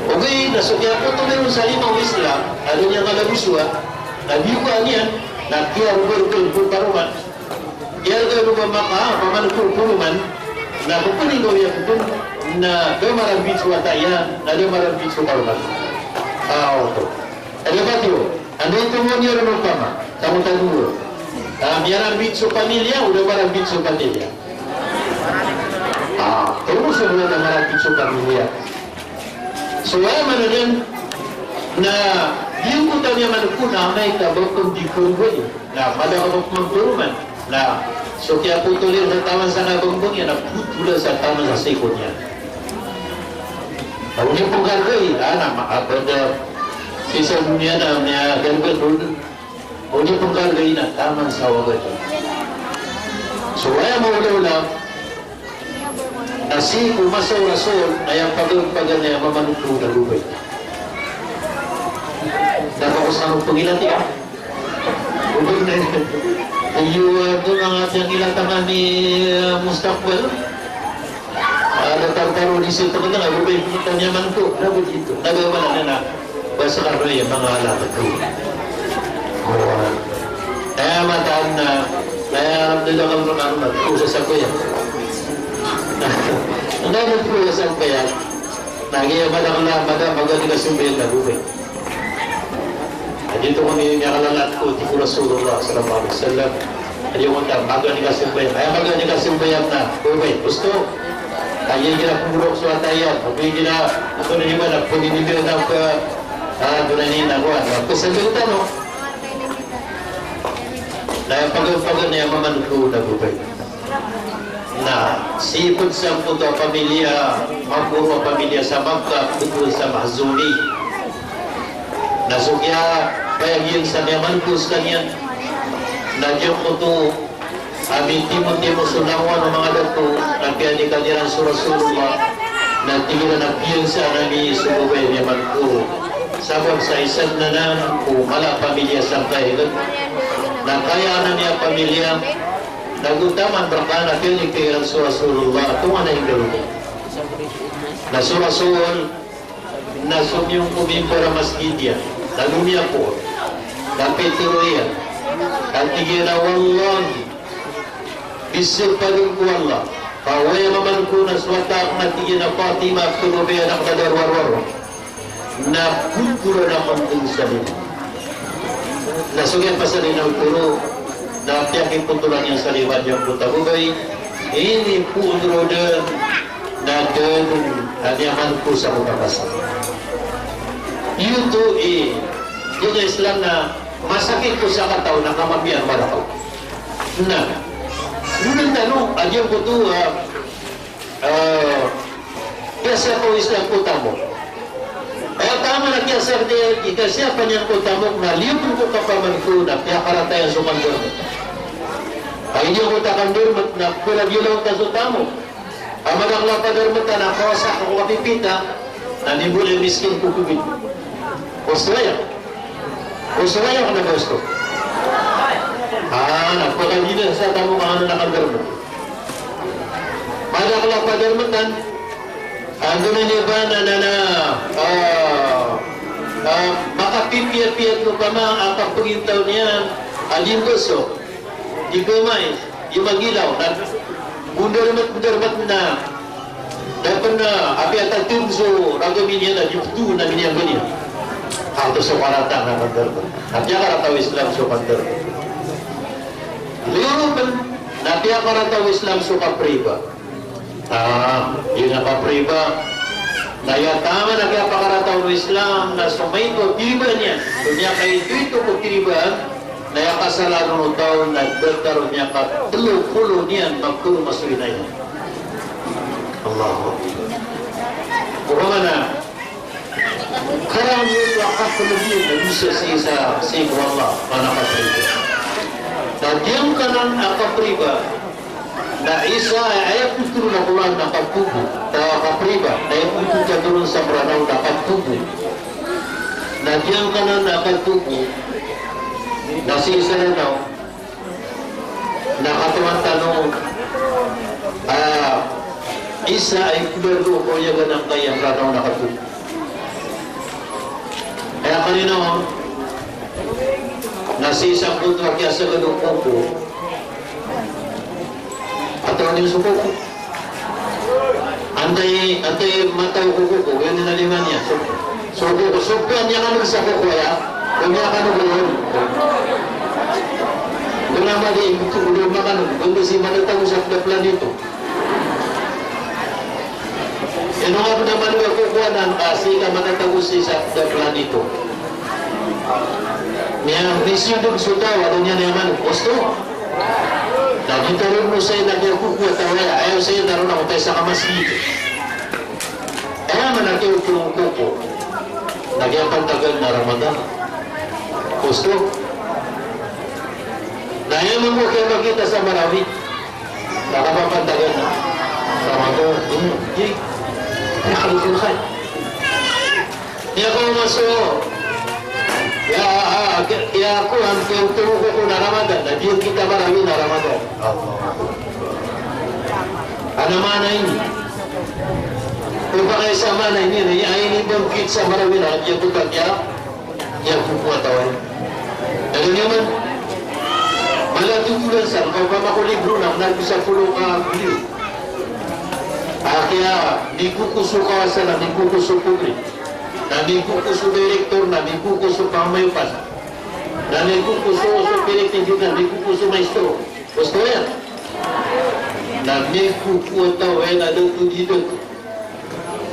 Ogaid na so kiyapotol iyan sa lima o Islam, a da niyan kalagosa, na biyoka niyan, na kiyarogarogay ko karoma. Iyarga o ba maka, paman ko poloman, na pepeni ko iya pepeni, na da marambit so wata iyan, na da marambit so karoma. Ah, oto. Anda ba tiyo? Anda ito mo niyo ron opama? Tamo tano. Ah, miyarambit so pamilya, o da marambit so pamilya? Ah, tamo so da marambit so pamilya. So aya maana niyan na giyangkoto a miyaman ko na amay ka ba pn di karogay, na mala ka ba pman poroman, na so kiyapotol iyan sa taman sa kabangbang iyan na potolan sa taman sa siko niyan. Na o di pn karogay, ah, na ma-, ah, pd, sii sa doniya na miyakarogay. O di pn karogay na taman sa wagad. So aya maolaola na sii ko masa o Rasul na aya paganapagan iyan a maman ko na babay. Na ba ko sa pangilati, ah? Ubod na iyan. Iyo, ah, ito nga ati ang ilata kami, ah, mustaqbal. Ah, datar tano di sii tano na, babay ko na miyaman ko. Na ba giyoto? Na ba maana niyan na ba sa kano iyan manga alamat ko. Aya mataan na, aya, alhamdulillah, kano na ko sasakoyan. Anda na ko sasakoyan? Na giya madakl a, mada, magaan i kasambayang na babay. Aya giyoto kami miyakalalat ko, tig o Rasulullah sallallahu alaihi wasallam. Aya giyoto a magaan i kasambayang. Aya magaan i kasambayang na babay. Osto. Aya igira pngorok so wata iyan. Aya igira, antonaa i ba na pnginibir na pn, ah, antonaa i na kowan. Na psagad tano. Na aya paganapagan iyan a maman ko na babay. Na sii pd sangkoto a pamilya, maporo a pamilya sa Makkah, pd sa Makhzumi. Na so kiyapayag iyan sa miyaman ko skaniyan na giyangkoto a mitimotimo so langowan o manga dato na piyanikan iran so Rasulullah, na tig iran a piyansaan ami so babay a miyaman ko. Sabap sa isa dn anan ko mala a pamilya sangkai dn. Na kayaan ami a pamilya. Na go taman rka na piyanikay iran so Rasulullah, tonganay ngka roo. Na so Rasul na somiyong ko mimbar a masgit iyan, na lomiyapoon, na pitharo iyan, na tig iyan a, wallahi, bisapaden ko Allah, ka aya maman ko na so wata akn a tig iyan a Fatima, ptharoon iyan akn a darowaro. Na potolan akn dn sa lima. Na so kiyapasad iyan a otoro, na piyakipotolan iyan sa lima giyangkoto a babay, inipoon roo dn, na da dn a niyaman ko sa manga pasad. Giyoto i, giyoto i Islam na masakit ko sakataw na kamapiya a maraw. Na, dn tano, a giyangkoto, ah, Ah, kiyasiyapa o Islam ko tamok. Aya taman a kiyasiyapa, kiyasiyapa niyan ko tamok na liyo pn ko kapaman ko na piyakarata iyan so kandarmt. Ay niyo ko ta kandarmt na pira bilang ta so tamok. A madakl a padarmtan a kawasa ko kapipita, na nimbol iyan miskin ko kobit. Osto aya. Osto aya ko na ba osto. Ah, na pakagiya sa tamok a ano na kandarmt. Madakl a padarmtan, antonaa i ba na, na, na, ah, ah, makapipiyapiya ko kama a kapagintaw niyan a di mbosok, di kemais, di magilaw, na go ndarmat, ndarmat na, da pn a apiya tatm so ragam iyan a di pto na miniyan ba niyan. Anto so karata na kandarmt. Apiya karata o Islam so kandarmt. Liyoropen na piyakarata o Islam so kapriba. Ah, ino a kapriba? Na aya taman a kiyapakarata o Islam na so maito a piriba niyan, so miyakaitoito ko piriba, na aya kasala ron o taw na datar o miyakatelo polo niyan magkoroma so ina iyan. Allahu Akbar. Opama na, karang iyo a kapologiyan na bisa sii sa, sii ko Allah, mana kapriba. Na giyangkanan a kapriba, na isa a aya pitharo o Qur'an na kapogo, na kapriba, na aya pitharo o Qur'an sa Mranaw na kapogo. Na giyangkanan a kapogo, na sii sa Ranaw, na katawan tano, ah, isa a ipdar ko koyagan angkaya Ranaw na kapogo. Aya kanina, na sii sa koto a kiyasagad o koko. Katawan iyo so koko? Antaa i, antaa i mataw ko koko, giyanan a lima niyan. So, so koko, so piyan iyan a miyakanog sa koko aya. Ko miyakanog iyan. Ko na madi, ko na makanog, ko na si manatago sa da planito. Ino nga pn a manog a koko anan ka sii ka matatago sii sa da planito. Miya, misiyodog so taw a da niyan aya manog, osto. Na di tharoon o Sayyid na kiyakoko a taw aya, aya o Sayyid na roo na matay sa kamasgit. Aya man a kiyaoto o koko na kiyapantagan na Ramadan. Osto. Na aya mambo a kiyabagita sa Marawi. Na kapapantagan na Ramadan. Hmm, di. Aya kalukulkay. Aya ko maso. Aya, ah, aya, aya ko, an, aya oto o koko na Ramadan. Na di kita Marawi na Ramadan. Allahu Akbar. Ana maana ini. Opama ka isa maana ini, na aya inibangkit sa Marawi na, aya ko tagiya. Aya koko a taw aya. Lagid iyan man, mala a totolan san, ka opama ko libro na, na bisa polo ka biliyon. A kiyamikoko so kawasa, na mikoko so pobre. Na mikoko so direktor, na mikoko so pamayopas. Na mikoko so, so kolektibo, na mikoko so maestro. Osto aya. Na mikoko a taw aya na da oto di da oto.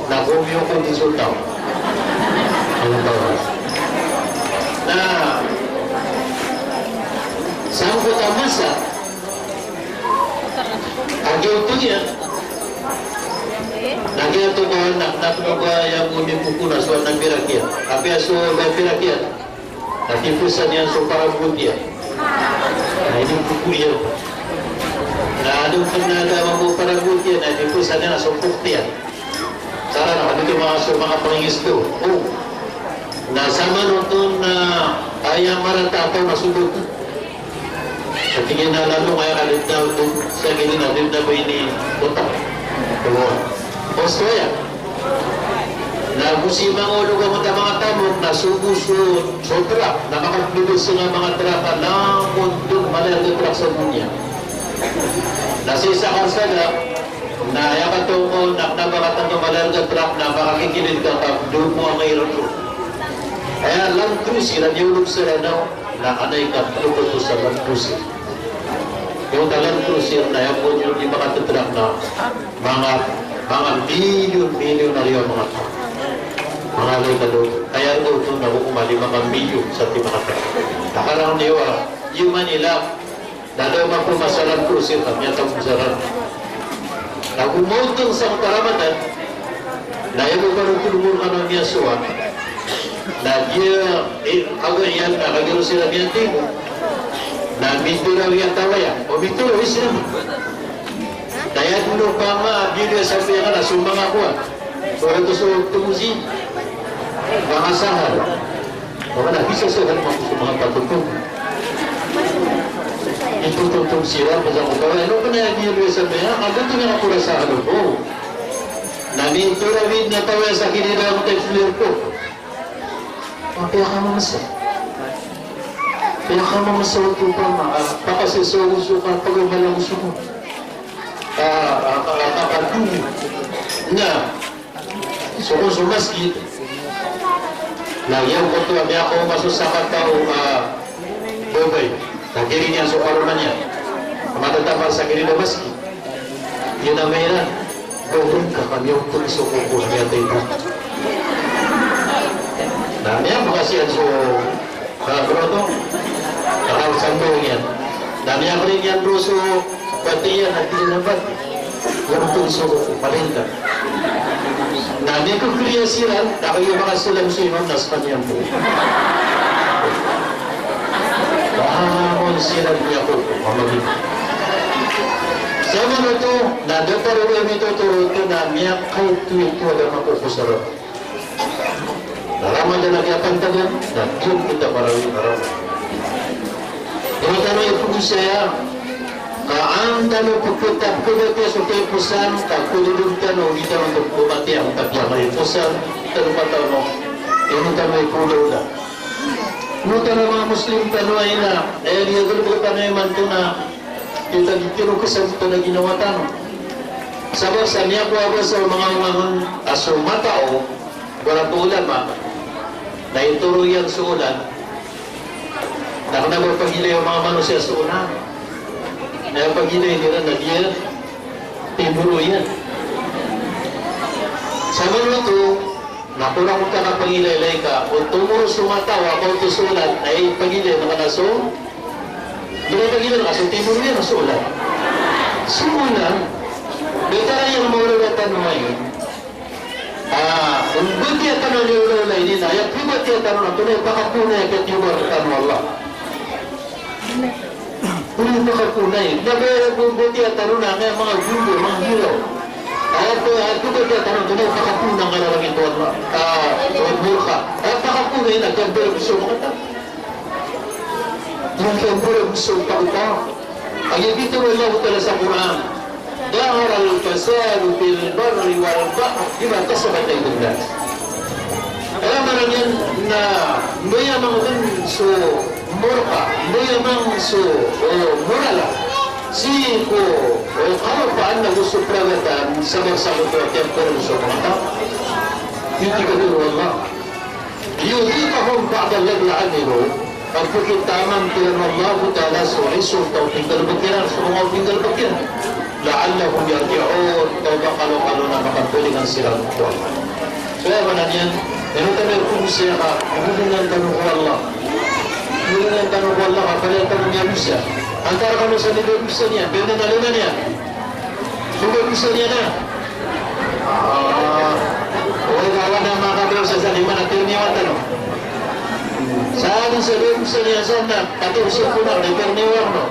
Na komiyokon so taw. Ano taw? Na sangkoto a masa a giyoto iyan, na giyoto ka na, na pn o ba aya mambo mikoko na so na pirak iyan. Apiya so na pirak iyan. Na tipesan iyan so paragot iyan. Na inikoko iyan. Na adn pn a da mambo paragot iyan, na tipesan iyan so pokot iyan. Sa karana, kagiya manga so manga pangingisto. O. Na samanoto na aya marata a taw na so doto. Sa tig iyan a lalo ngka aya ka da dn a oto, sa giyangkanan a da dn a ba iniotak. Osto aya. Na go si manga olog a manga tamok na so bo so, so trak, na makapmbebes sa manga trak a langon dn, mala a trak sa doniya. Na sii sa karsada, na aya katokawan na kna ba katangka mala a trak na makakikilid ka ka dowa a mayrk. Aya Land Cruiser a miyaolog sa Ranaw, na kna i katlo ko sa Land Cruiser. Giyoto a Land Cruiser na aya bo di makatatrak na manga, manga milyon, milyonaryo a manga taw. Manga lay ka do, aya giyoto na oman di manga milyon sa di makatatrak. Na karang niyo a, iyo Manila, na da mambo masa Land Cruiser ka miyatago sa Ranaw. Na go maotng sa Ramadan, na aya bo paro ko lomor kano a miyasowa. Na giya, eh, ago iyan na kagiya roo siran miyatimo. Na mitarawi a taw aya. O mitarawi siran. Na aya dn opama a biyaloy a sambayang iyan na so manga kowan. So, ito so tomozi. Manga sahar. Manga na bisa so hal mambo so manga patoto. Ito totom siran, basa ko taw aya. Ano pn aya biyaloy a sambayang iyan, ago ito na kora sahar o. Na mitarawi na taw aya sa kinidaang taw so airport. Piyakamamasal. Piyakamamasal oto opama, ah, pakasasaw so kapagabala ko so ko. Ah, ah, ah, ah, ah, na, so ko so masgit. Na giyoto a miyakaoma so sakataw a babay. Na kiring iyan so karoma niyan. Matatapal sa kiri na maski. Iyan a mairan. Gawin ka kami o pun so kuku niya tayo. Na niya makasiyan so, ah, broto. Kakal sambo niyan. Na niya kari niyan bro so bati iyan na tili na bati. Gawin so kuku palinta. Na niya ko kriya siran, na kayo makasilam so imam na sa kaniyan po. Bangon siran niya ko, mamagin. Sa manoto, na datar o mitotoro ito na miyakaito-ito a da makokosaran. Na ramadan a kiyapantagan, na diyon kita marawi-marawi. Ino tano ipogosaya, ka an tano pepetap kebatiya so kaiposan, ka kododog tano, di tano pepatiya, tapi a kaiposan, tano patano, ino tano ipodaoda. Ino tano manga Muslim tano a ina, eh, di a galebek tano imanto na, kita di tano kesan tano ginawa tano. Sabap sa niya ko aba so manga, manga, a so matao, Wala ko ulama, na itoro iyan so olan, na kena ba pagilay o manga manosiya so olan. Na pagilay iran na di iyan tindoro iyan. Sa manoto, na korang ka na pagilay-ilay ka, o tomoro so matao a kaoto so olan, na ipagilay na kena so, di na pagilay na ka so tindoro iyan so olan. So olan, betara iyan mawala tano main. Ah, o batiya tano a olaola ini na, aya pibatiya tano na, tonaa i pakapoon aya kiyatiyomar tano o Allah. Tonaa i pakapoon aya. Na ba, o batiya tano na, aya manga gombo, manga hiraw. Aya pi-, aya pibatiya tano, tonaa i pakapoon aya kiyararangit o Allah. Ah, o murka. Aya pakapoon aya na, kiyabaloy so manga taw. Aya kiyabaloy so manga taw. Aya pitharo o Allah Ta'ala sa Qur'an, "Zaharal fasadu fil barri wal bahri bima kasabat aydin nas." Aya maana niyan na mbaya mangnin so morka, mbaya mangnin so, o, morala sii ko, o, kalopaan ago so pragatan sabap sa koto a kiyabaloy so manga taw. Giyoto i katharo o Allah. Liyudhiqahum ba'dalladhi 'amilu, a pkitaman kiran o Allahu Ta'ala so resulta o pinggalbk iran, so manga pinggalbk iran. La'allahum yarji'un, ka o ba kalokalo na makabalingan siran ko Allah. So aya maana niyan, ino tano ipogosaya ka, ibolingan tano ko Allah. Ibolingan tano ko Allah, ka palaya tano miyadosa. Antara kano sa miyadosa niyan, benda na lima niyan. Sugo ko sa niyan na. Ah, o ikaw na makadosa sa lima na pirmiwan tano. Sa di sa di ko sa niyan sa na, pati ko sa kuna, di pirmiwan mo.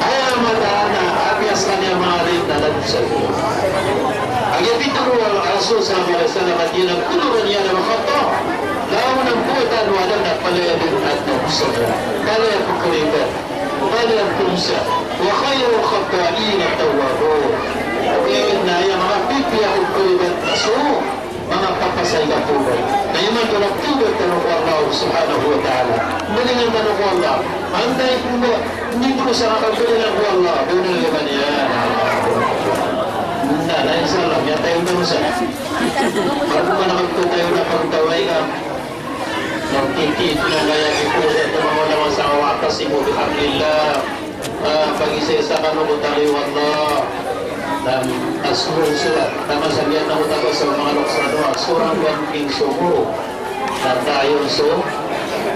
Aya mataan a apiya skaniyan manga alim na nadosa. Aya pitharo o Rasul sallallahu alaihi wasallam a giyanan, kullu bani Adam khata'. Langon a mbotan o Adam na palaya dn a dosa. Palaya pkribat. Palaya pdosa. Wa khayrul khatta'ina tawwabun. Ogaid na aya manga pipiya o khayrul khatta'in na so manga papasay ka tawbat. Na imanto na tawbat tano ko Allah subhanahu wa ta'ala. Mbalingan tano ko Allah. Antaa i pmba, iniprosa ka ka mbalingan ko Allah. Bnar iyan. Na, na insha Allah, miyatay tano sa. Pagmana ka tayo na pagtaway ka. Na titi, na kaya di ko sa ito mga ulama sa, "Wa'tasimu bihablillah." Ah, pagisaisa kano ko tali o Allah. Na asorang so, taman sa giyanan ko tali sa manga loks na dowa, sorang ko angking so goro. Na tayon so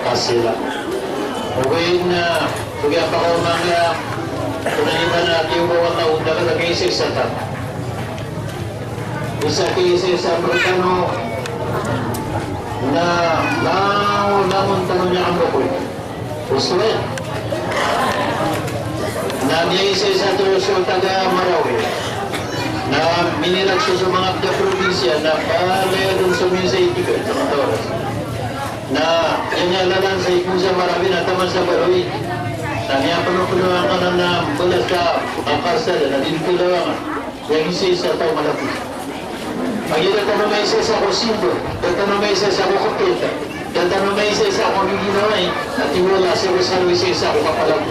kasila. Ogaid na, ogaid a pakaoma nga, kna iman a tiyoba o Allah o dagat a kaisaisa tano. Isa kaisaisa rktano na langon, langon tano niyan a mbokoy. Osto aya. Na miyaisaisa tano so taga Marawi. Na minilak so, so manga taga probinsiya na palaya dn so minsan i tig iyan sa manga taw. Na aya niyan lalan sa Ipoon sa Marawi na taman sa Barawi. Na miyapnopno angkanan a mbalas a karsada na di dn kalawangan. Aya isaisa taw malapit. Aya da tano maisaisa ko simbol, da tano maisaisa ko kapita, da tano maisaisa ko giginawai, na tiwala sa isa ko kapalago.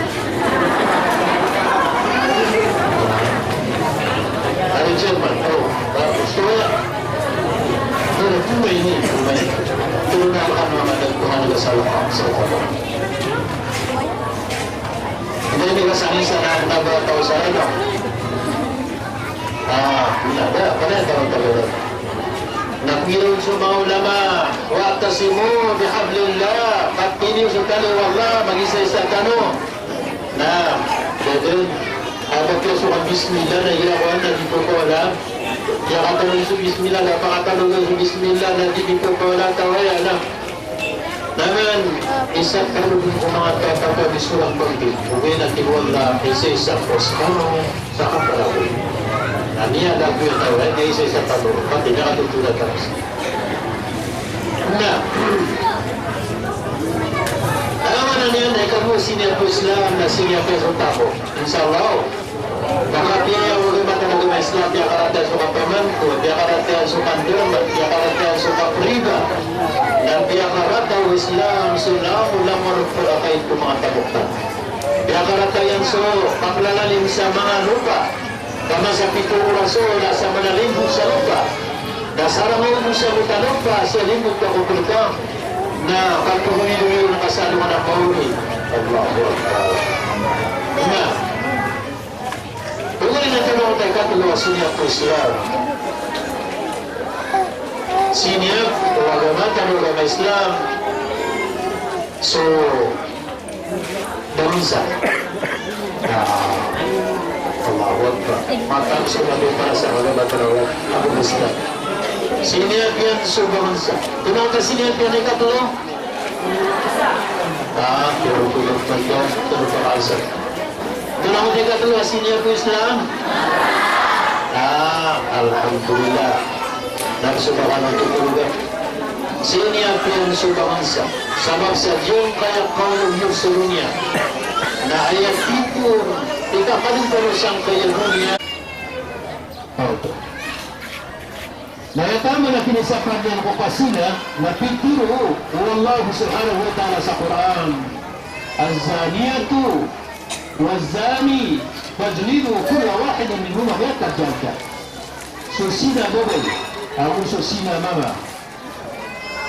Ari German, o, tapos, so, aya. Ano, tunay ini, tunay. Ino na kano a matag ko na kasalakan sa ito. Hindi, hindi ka sanay sa na, na ba tao sa ito? Ah, hindi, hindi. Pala ito ang talaga. Na piyaro so manga ulama, "Wa'tasimu bihablillah." Kapatini so tali o Allah, mag-isa-isa kano. Na, daden, a, ba kiyasokan bismillah na igira ko na di ko kawala. Iyakatalo so bismillah, na pakatalo so bismillah na di, di ko kawala, taw aya na. Na man, isa kano ko manga tatap a di so lang pagdi. Ogaid na tig o Allah, isa-isa ko sa kano, sa kapalaboy. Na niyan na ko aya taw aya, isa-isa kano, pati na katutunan taw. Na, aya maana niyan na ikadowa a siniya ko Islam na siniya ko so taw. Insha Allah. Makapiya o agama tano a agama Islam, piyakaratiyaya so kapamangko, piyakaratiyaya so kandarma, piyakaratiyaya so kapriba, na piyakaratiyaya o Islam so langolangon o pakaid ko manga tamok tano. Piyakaratiyaya iyan so kaplalalim sa manga lopa. Ka masa pitharo o Rasul a sa manalimbot sa lopa, na sarangan o dosa ko lopa sa limbot ko kolkang, na kapagonidogi na kasadongan a maori. Allahu Akbar. Na, ogaid na tano a ikatlo a siniya ko Islam. Siniya ko agama tano a agama Islam. So, Bangsa. Ah, Allahu Akbar. Mataan so mabaya para sa mga bata na wala. Ako basta. Siniya piyan so bangsa. Tonaa ka siniya piyan ikatlo? Ah, pero ko lang pala, pero bangsa. Tonaa ka ikatlo, siniya ko Islam? Ah, alhamdulillah. Na so bangsa na tutulugan. Siniya piyan so bangsa. Sabap sa giyangkaya kaoyagoyag sa doniya. Na aya titho, ika kalintaro sangkaya doniya. Oto. Na aya taman a kinisapar iyan ko kazina, na pitharo o Allah subhanahu wa ta'ala sa Qur'an, "Az-zaniyatu waz-zani fajlidu kulla wahidin minhuma mi'ata jaldah." So zina babay, ago so zina mama.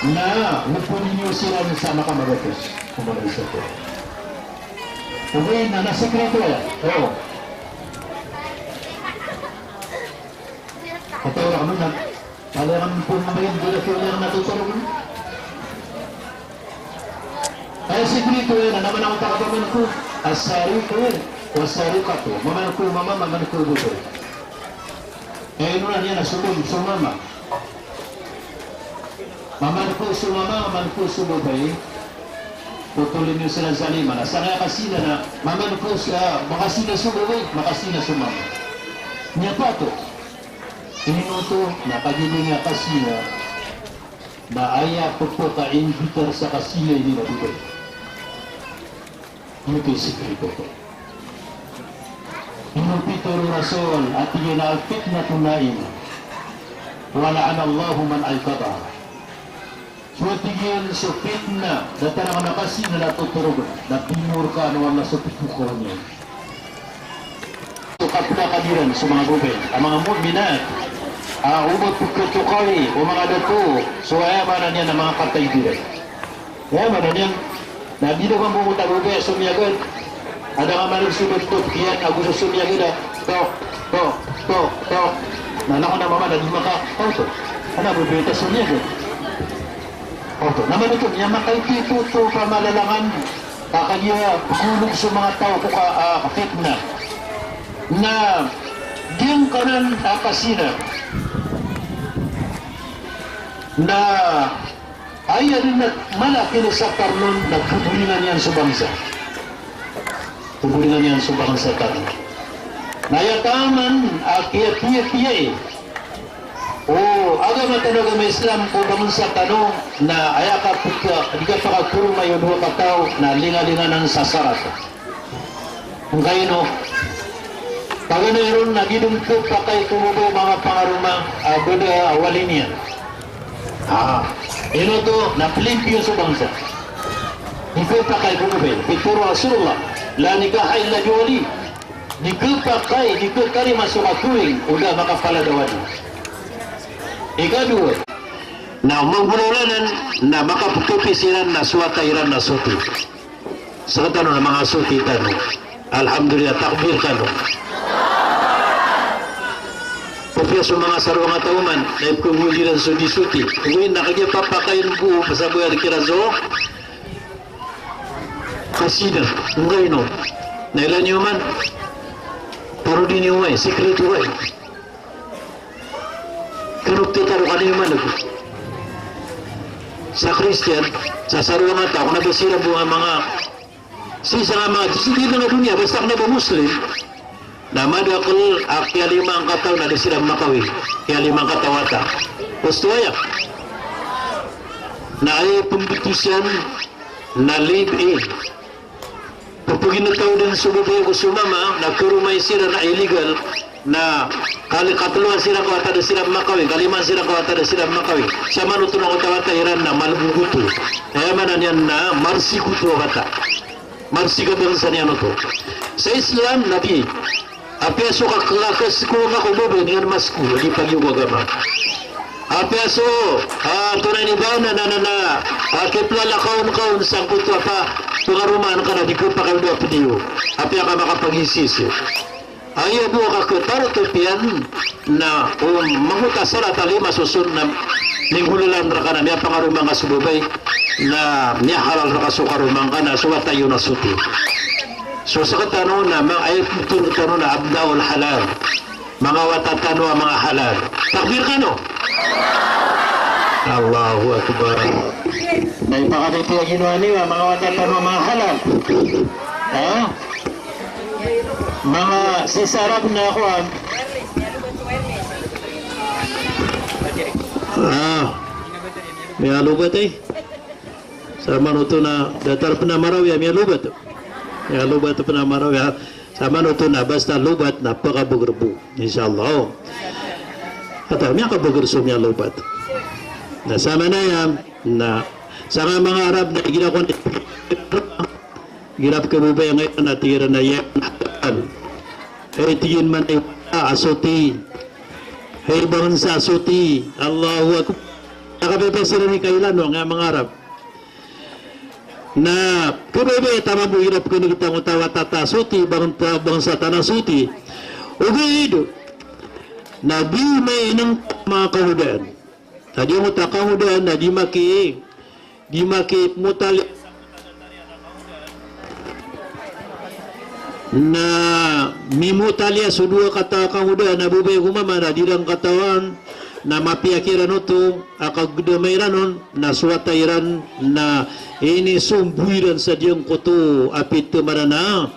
Na, loponi niyo siran sa makamagatos. Kumbaga isa ko. Ogaid na, na sekreto aya. Oo. Kataw ra kano na. Pala kano pon mamayad ko da kiyo na natotoro ko. Aya sekreto aya na, na maana ko ta kapamangko. As-sariqu was-sariqatu. Mamangko mama, mamangko babay. Ino na niyan na so mama, so mama. Mamangko so mama, mamangko so babay. Potoli niyo siran sa lima. Na sangkaya kazina na mamangko sa, makazina so babay, makazina so mama. Aya patot. Ino oto, na kagiya di niyan kazina. Na aya pphakaimbitar sa kazina ini na babay. Ino oto i sekreto oto. Ino pitharo o Rasul a tig iyan a al-fitnatu na'imah. Wa la'anallahu man ayqadhaha. So tig iyan so fitna, datar a kazina na totorogn, na pimorkaan o Allah so pitokawan iyan. So kapakadiran so manga babay a manga mu'minat, a, o ba pkatokawi o manga dato, so aya maana niyan na manga katay iran. Aya maana niyan na di da mambo ko ta babay a somiyagad. Adn a manga so dato kiyan ago so somiyagad a tok, tok, tok, tok. Na langon a mama na di maka, oto. Ana babay ta somiyagad. Oto. Na manoto, aya makaitito oto pamalalangan. Ka kagiya pkhaolog so manga taw ko ka, a, fitna. Na giyangkanan a kazina. Na aya dn a mala a kinisapar on na pboringan iyan so bangsa. Pboringan iyan so bangsa tano. Na aya taman a kiyapiyapiya i o agama tano a agama Islam ko bangsa tano, na aya kapka, di kapakakoromay o dowa kataw, na lingalinganan sa sarat. Angkaino, paganay ron na di dn khapakay ko babay o manga pangaroma a bda a wali niyan. Ah, ino oto, na plimpiyo so bangsa. Di khapakay ko babay. Pitharo o Rasulullah, "La nikaha illa biwali." Di khapakay, di khatarima so kakoing o da makapalad a wali. Ikadowa, Na manggolawla anan, na makaptopi siran na so wata iran na soti. Sktano na manga soti tano. Alhamdulillah, takbir kano. Papiya so manga sarwang a taw man, na ipkagowad iran so di soti. Ogaid na kagiya papakayn bo, pasaboyan kiran so kasida. Nggaino. Na ilay niyo man. Parodi niyo man, sikreto man. Kano ptitaro kano iman ago sa Kristiyan, sa sarwang a taw, kna ba siran bo nga manga, sii sa nga manga, sii sa nga doniya, basta kna ba Muslim, na madakl a kiyalima ngka taw na di siran makawing, kiyalima ngka taw a wata. Osto aya. Na aya pmbtowan na live-in. Pphagina taw dn so babay ago so mama, na karomay siran na illegal, na kali katloan siran ko wata da siran makawing, kalimaan siran ko wata da siran makawing. Sa manoto na ko wata iran na malbogoto. Aya maana niyan na marsikoto a wata. Marsik a bangsa niyan oto. Sa Islam, na di. Apiya so kaklaka siko nga ko babay niyan masko, di pagiyo ko agama. Apiya so, ah, tonaa ini ba na, na, na, na, ah, kiplalakawn ka on sangkoto a pa, pangaromaan ka na di ko pakawdo a pdiyo. Apiya ka makapagisisi. Aya bo ka kataroto piyan na, um, mangoto a sarat a lima soson na minggolalan rka na miyapangaroma nga so babay, na miyahalal rka so karoma ngka na so wata iyo na soti. So sktano na ma-, ay, ptoro tano na abna'ul halal. Manga wata tano a manga halal. Takbir kano. Allahu Akbar. Na ipakatitiya ginawa niyo a manga wata tano a manga halal. Ha? Manga sisarap na ako, ah. Ah. Miyalobat, eh. Sa manoto na datar pn a Marawi a miyalobat. Miyalobat pn a Marawi a. Sa manoto na basta lobat na pkabagr bo. Insha Allah. Ata miyakabagr so miyalobat. Na sa manaya na sa nga manga Arab na igira ko na igira pkababaya nga iran na tig iran a ya halal. Hay tig iyan man ay a soti. Hay bangsa a soti. Allahu Akbar. Nakababaya siran i kailano nga manga Arab. Na khababaya ta mambo iran pkhanigta ngota wata ta soti, bangsa ta na soti. Ogaid na di mainang manga kangodaan. Na di ngota kangodaan na di maki, di maki motali. Na mimotaliya so dowa kataw a kangodaan a babay ago mama na di ran katawan na mapiya kiran oto a kagdama iran on na so wata iran na inisombo iran sa giyangkoto a pitharo a,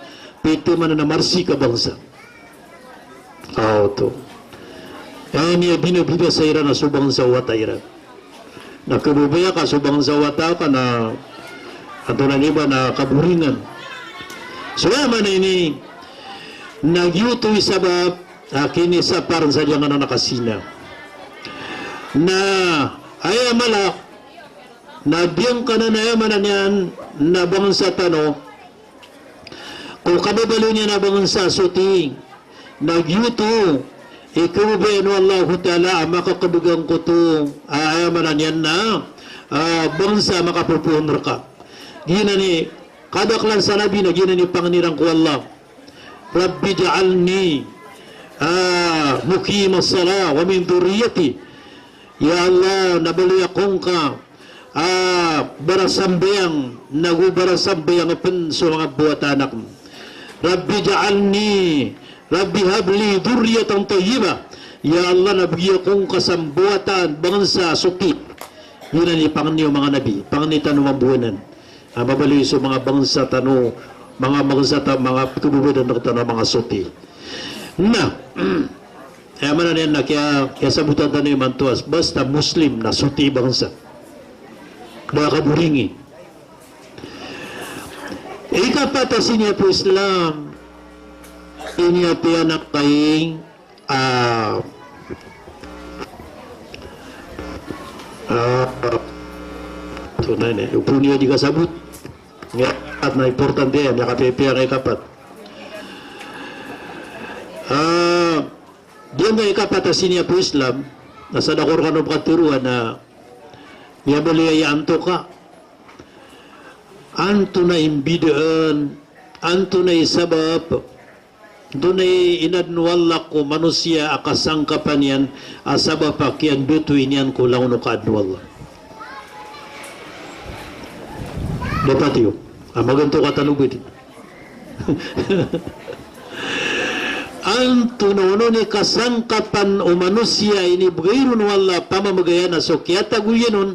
pitharo a marsik a bangsa. Aw, oto. Aya niyan binabida sa iran a so bangsa o wata iran. Na khababaya ka so bangsa o wata ka na antonaa ini ba na kaboringan. So aya maana ini na giyoto i sabap a kinisapar sa giyangkanan a kasina. Na aya mala na giyangkanan aya maana niyan na bangsa tano ko kababaloy niyan a bangsa soti, na giyoto i khababayaan o Allahu Ta'ala a makakabgan koto a, aya maana niyan na, ah, bangsa a makapopoon rka. Giyanan i kadaklan sa Nabi na giyanan i pangni iran ko Allah. Rabbi ij'alni, ah, muqimas salah wa min dhurriyyati. Ya Allah, na baloy ako ngka a barasambayang, nago barasambayang pn so manga bo a tanak. Rabbi ij'alni, Rabbi habli dhurriyatan tayyibah. Ya Allah, na bgi ako ngka sa mbawataan, bangsa a soti. Giyanan i pangni o manga nabi, pangni tano mambo anan. A mabaloy so manga bangsa tano, manga bangsa ta-, manga pkhababayaan rktano a manga soti. Na, aya maana niyan na kiya, kiyasabotan tano imanto a basta Muslim na soti i bangsa. Da a kaboringi. Ikapat a siniya po Islam, siniya piyanak kaing, ah, ah, so na ini, opon iyo di kasabot. Ikapat na importante iyan, aya kapipiya nga ikapat. Ah, giyangkai a ikapat a siniya po Islam, na sa da ko rkano pkhatharoa na Miyabaloy a aya antonaa ka, antonaa i mbidaan, antonaa i sabap, antonaa i inadn o Allah ko manosiya a kasangkapan iyan a sabap a kiyandatowi niyan ko langon o kaadn o Allah. Dapat iyo a maganto ka tano bidi. Antonaa onon i kasangkapan o manosiya a inibgay ron o Allah a pamamagayan a so kiyatago iyan on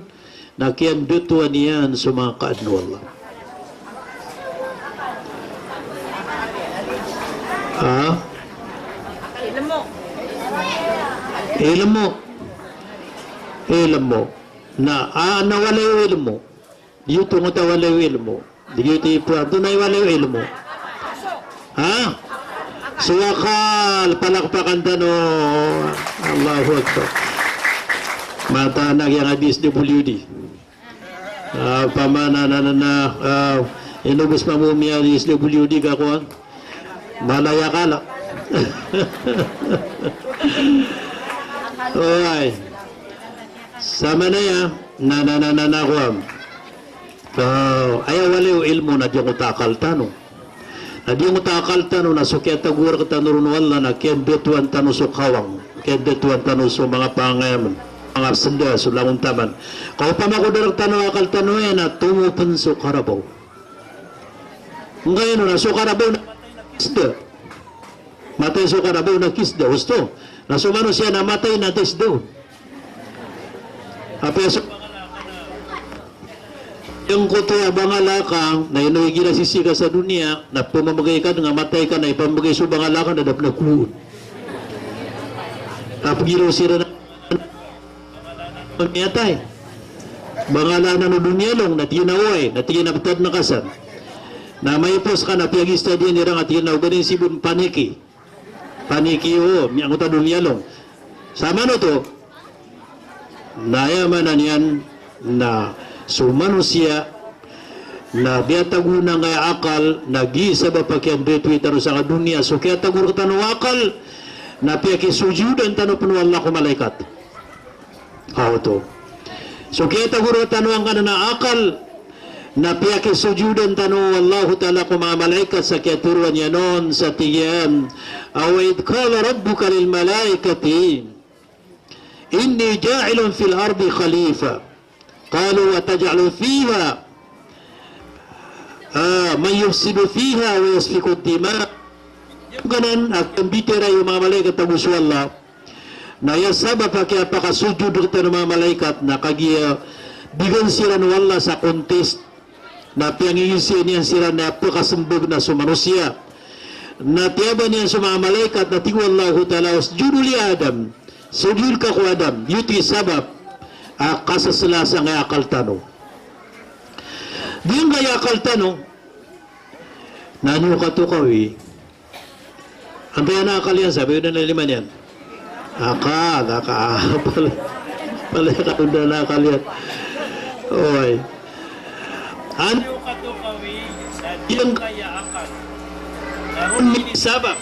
na kiyandatowan iyan so manga kaadn o Allah. Ha? Ilmo. Ilmo. Na, a, na walay o ilmo. Giyoto ngkoto a walay o ilmo. Giyoto i pwento na walay o ilmo. Ha? So akal, palakpakan tano. Allahu Akbar. Mataan a giyangkai a D S W D. Ah, pamana na, na, na, ah, inobos mambo miya D S W D ka kowan. Malaya kala. Oway. Samanaya, na, na, na, na, na, kowan. Ah, aya walay o ilmo na giyangkoto a akal tano. Na giyangkoto a akal tano na so kiyatago rktano ron o Allah na kiyandatowan tano so kawang, kiyandatowan tano so manga pangayamn, manga senda, so langon taman. Ka opama ko da rktano a akal tano aya na tomo pn so karabaw. Ngkaino na so karabaw na sda. Matay so karabaw na kisda, osto. Na so manosiya na matay na tisda. Apiya so, giyangkoto a bangala ka, na ino igira sisii ka sa doniya, na pmamagay ka dn a matay ka, na ipamagay so bangala ka, na da pn a koon. Apiya giraw siran a miyatay. Bangala anan o doniya along, na tig iyan a oway, na tig iyan a btad na ka san. Na maipos ka na piyagistadiyan iran a tig iyan a ogaid i sii bo paniki. Paniki o, miyangkoto a doniya along. Samanoto, na aya maana niyan na so manosiya, na kiyatago on angkaya akal, na giya sabap a kiyandatowi tano sangkai a doniya, so kiyatago rktano a akal, na piyakisojodan tano pn o Allah ko malaikat. Aw oto. So kiyatago rktano angkanan a akal, na piyakisojodan tano o Allahu Ta'ala ko manga malaikat sa kiyatoroan iyan on sa tig iyan a, "Wa idh qala rabbuka lil malaikati inni ja'ilun fil ardi khalifa." Qalu ataj'alu fiha, ah, man yufsidu fiha wa yasfiku dima. Angkanan a kambitiyarai o manga malaikat ago so Allah. Na aya sabap a kiyapakasojod rktano a manga malaikat na kagiya bigan siran o Allah sa contest. Na piyangigisian iyan siran na pkasmbag na so manosiya. Na tiyaban iyan so manga malaikat na tig o Allahu Ta'ala, "Usjudu li Adam." Sojod ka ko Adam, giyoto i sabap a kasasla sangkaya akal tano. Giyangkaya akal tano, na niyo katokawi. Antonaa i akal iyan sa, ba iyo na lima niyan? Akal, akal, pala, pala akal, antonaa i akal iyan? Oway. An- Giyangkaya akal. Na ron minisabap.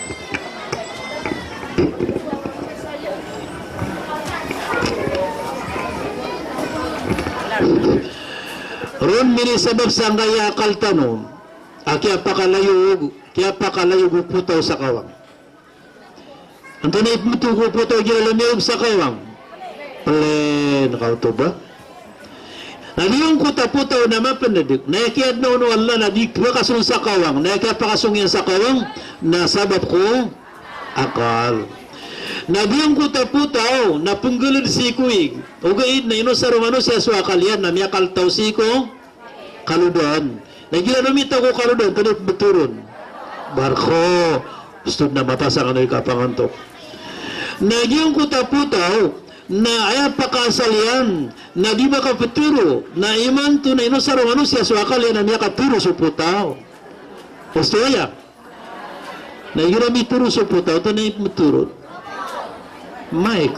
Ron minisabap sangkaya akal tano a kiyapakalayog, kiyapakalayog o potaw sa kawang. Antonaa i pmbtho ko potaw igira lomiyog sa kawang? Plen, kaoto ba? Na giyangkoto a potaw na mapnd, na aya kiyaadna on o Allah na di pkasong sa kawang, na aya kiyapakasong iyan sa kawang na sabap ko akal. Na giyangkoto a potaw na pnggalad sii ko ig, ogaid na inosar o manosiya so akal iyan na miyakal taw sii ko kalodan. Na igira lomitaw ko kalodan, antonaa i pmbtho ron? Barko. Osto, na mapasang ano i kapangantok. Na giyangkoto a potaw na aya pakaasal iyan na di makaptharo, na imanto na inosar o manosiya so akal iyan na miyakaptharo so potaw. Osto aya. Na igira mitharo so potaw, antonaa i pmbtho ron? Mic.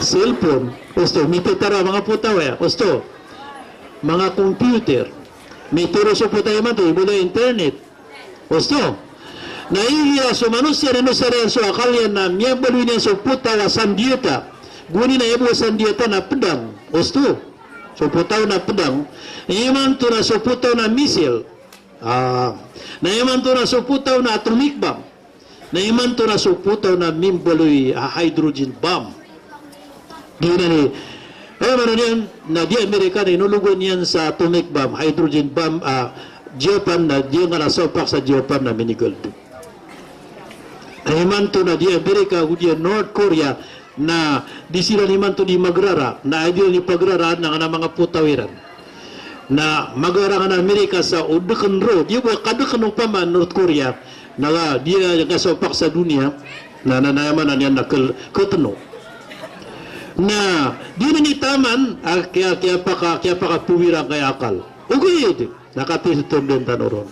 Cellphone. Osto, mitharo a manga potaw aya. Osto. Manga computer. Mitharo so potaw imanto, i bolawan a internet. Osto. Na igira so manosiya na inosar iyan so akal iyan na miyabaloy niyan so potaw a sandiyata. Goni na aya bo sa ndiyatan a pedang, osto. So potaw na pedang. Imanto na so potaw na missile. Ah, na imanto na so potaw na atomic bomb. Na imanto na so potaw na mimbaloy a hydrogen bomb. Giyanan i, eh, maana niyan na di Amerika na inologon iyan sa atomic bomb, hydrogen bomb, ah, Japan na, giyangkanan a saopak sa Japan na minigaldo. Na imanto na di Amerika, go di North Korea, na di siran imanto di magrara, na aya di iran ipagrara na ngana manga potaw iran. Na magrara ngana Amerika sa o deken ro, di bo kadeken opama North Korea, na di aya kasaopak sa doniya, na, na, na aya maana niyan na kel-, keteno. Na di niyan itaman a kiya, kiyapaka, kiyapakapowira angkai a akal. Ogaid na katii so tondan tano ron.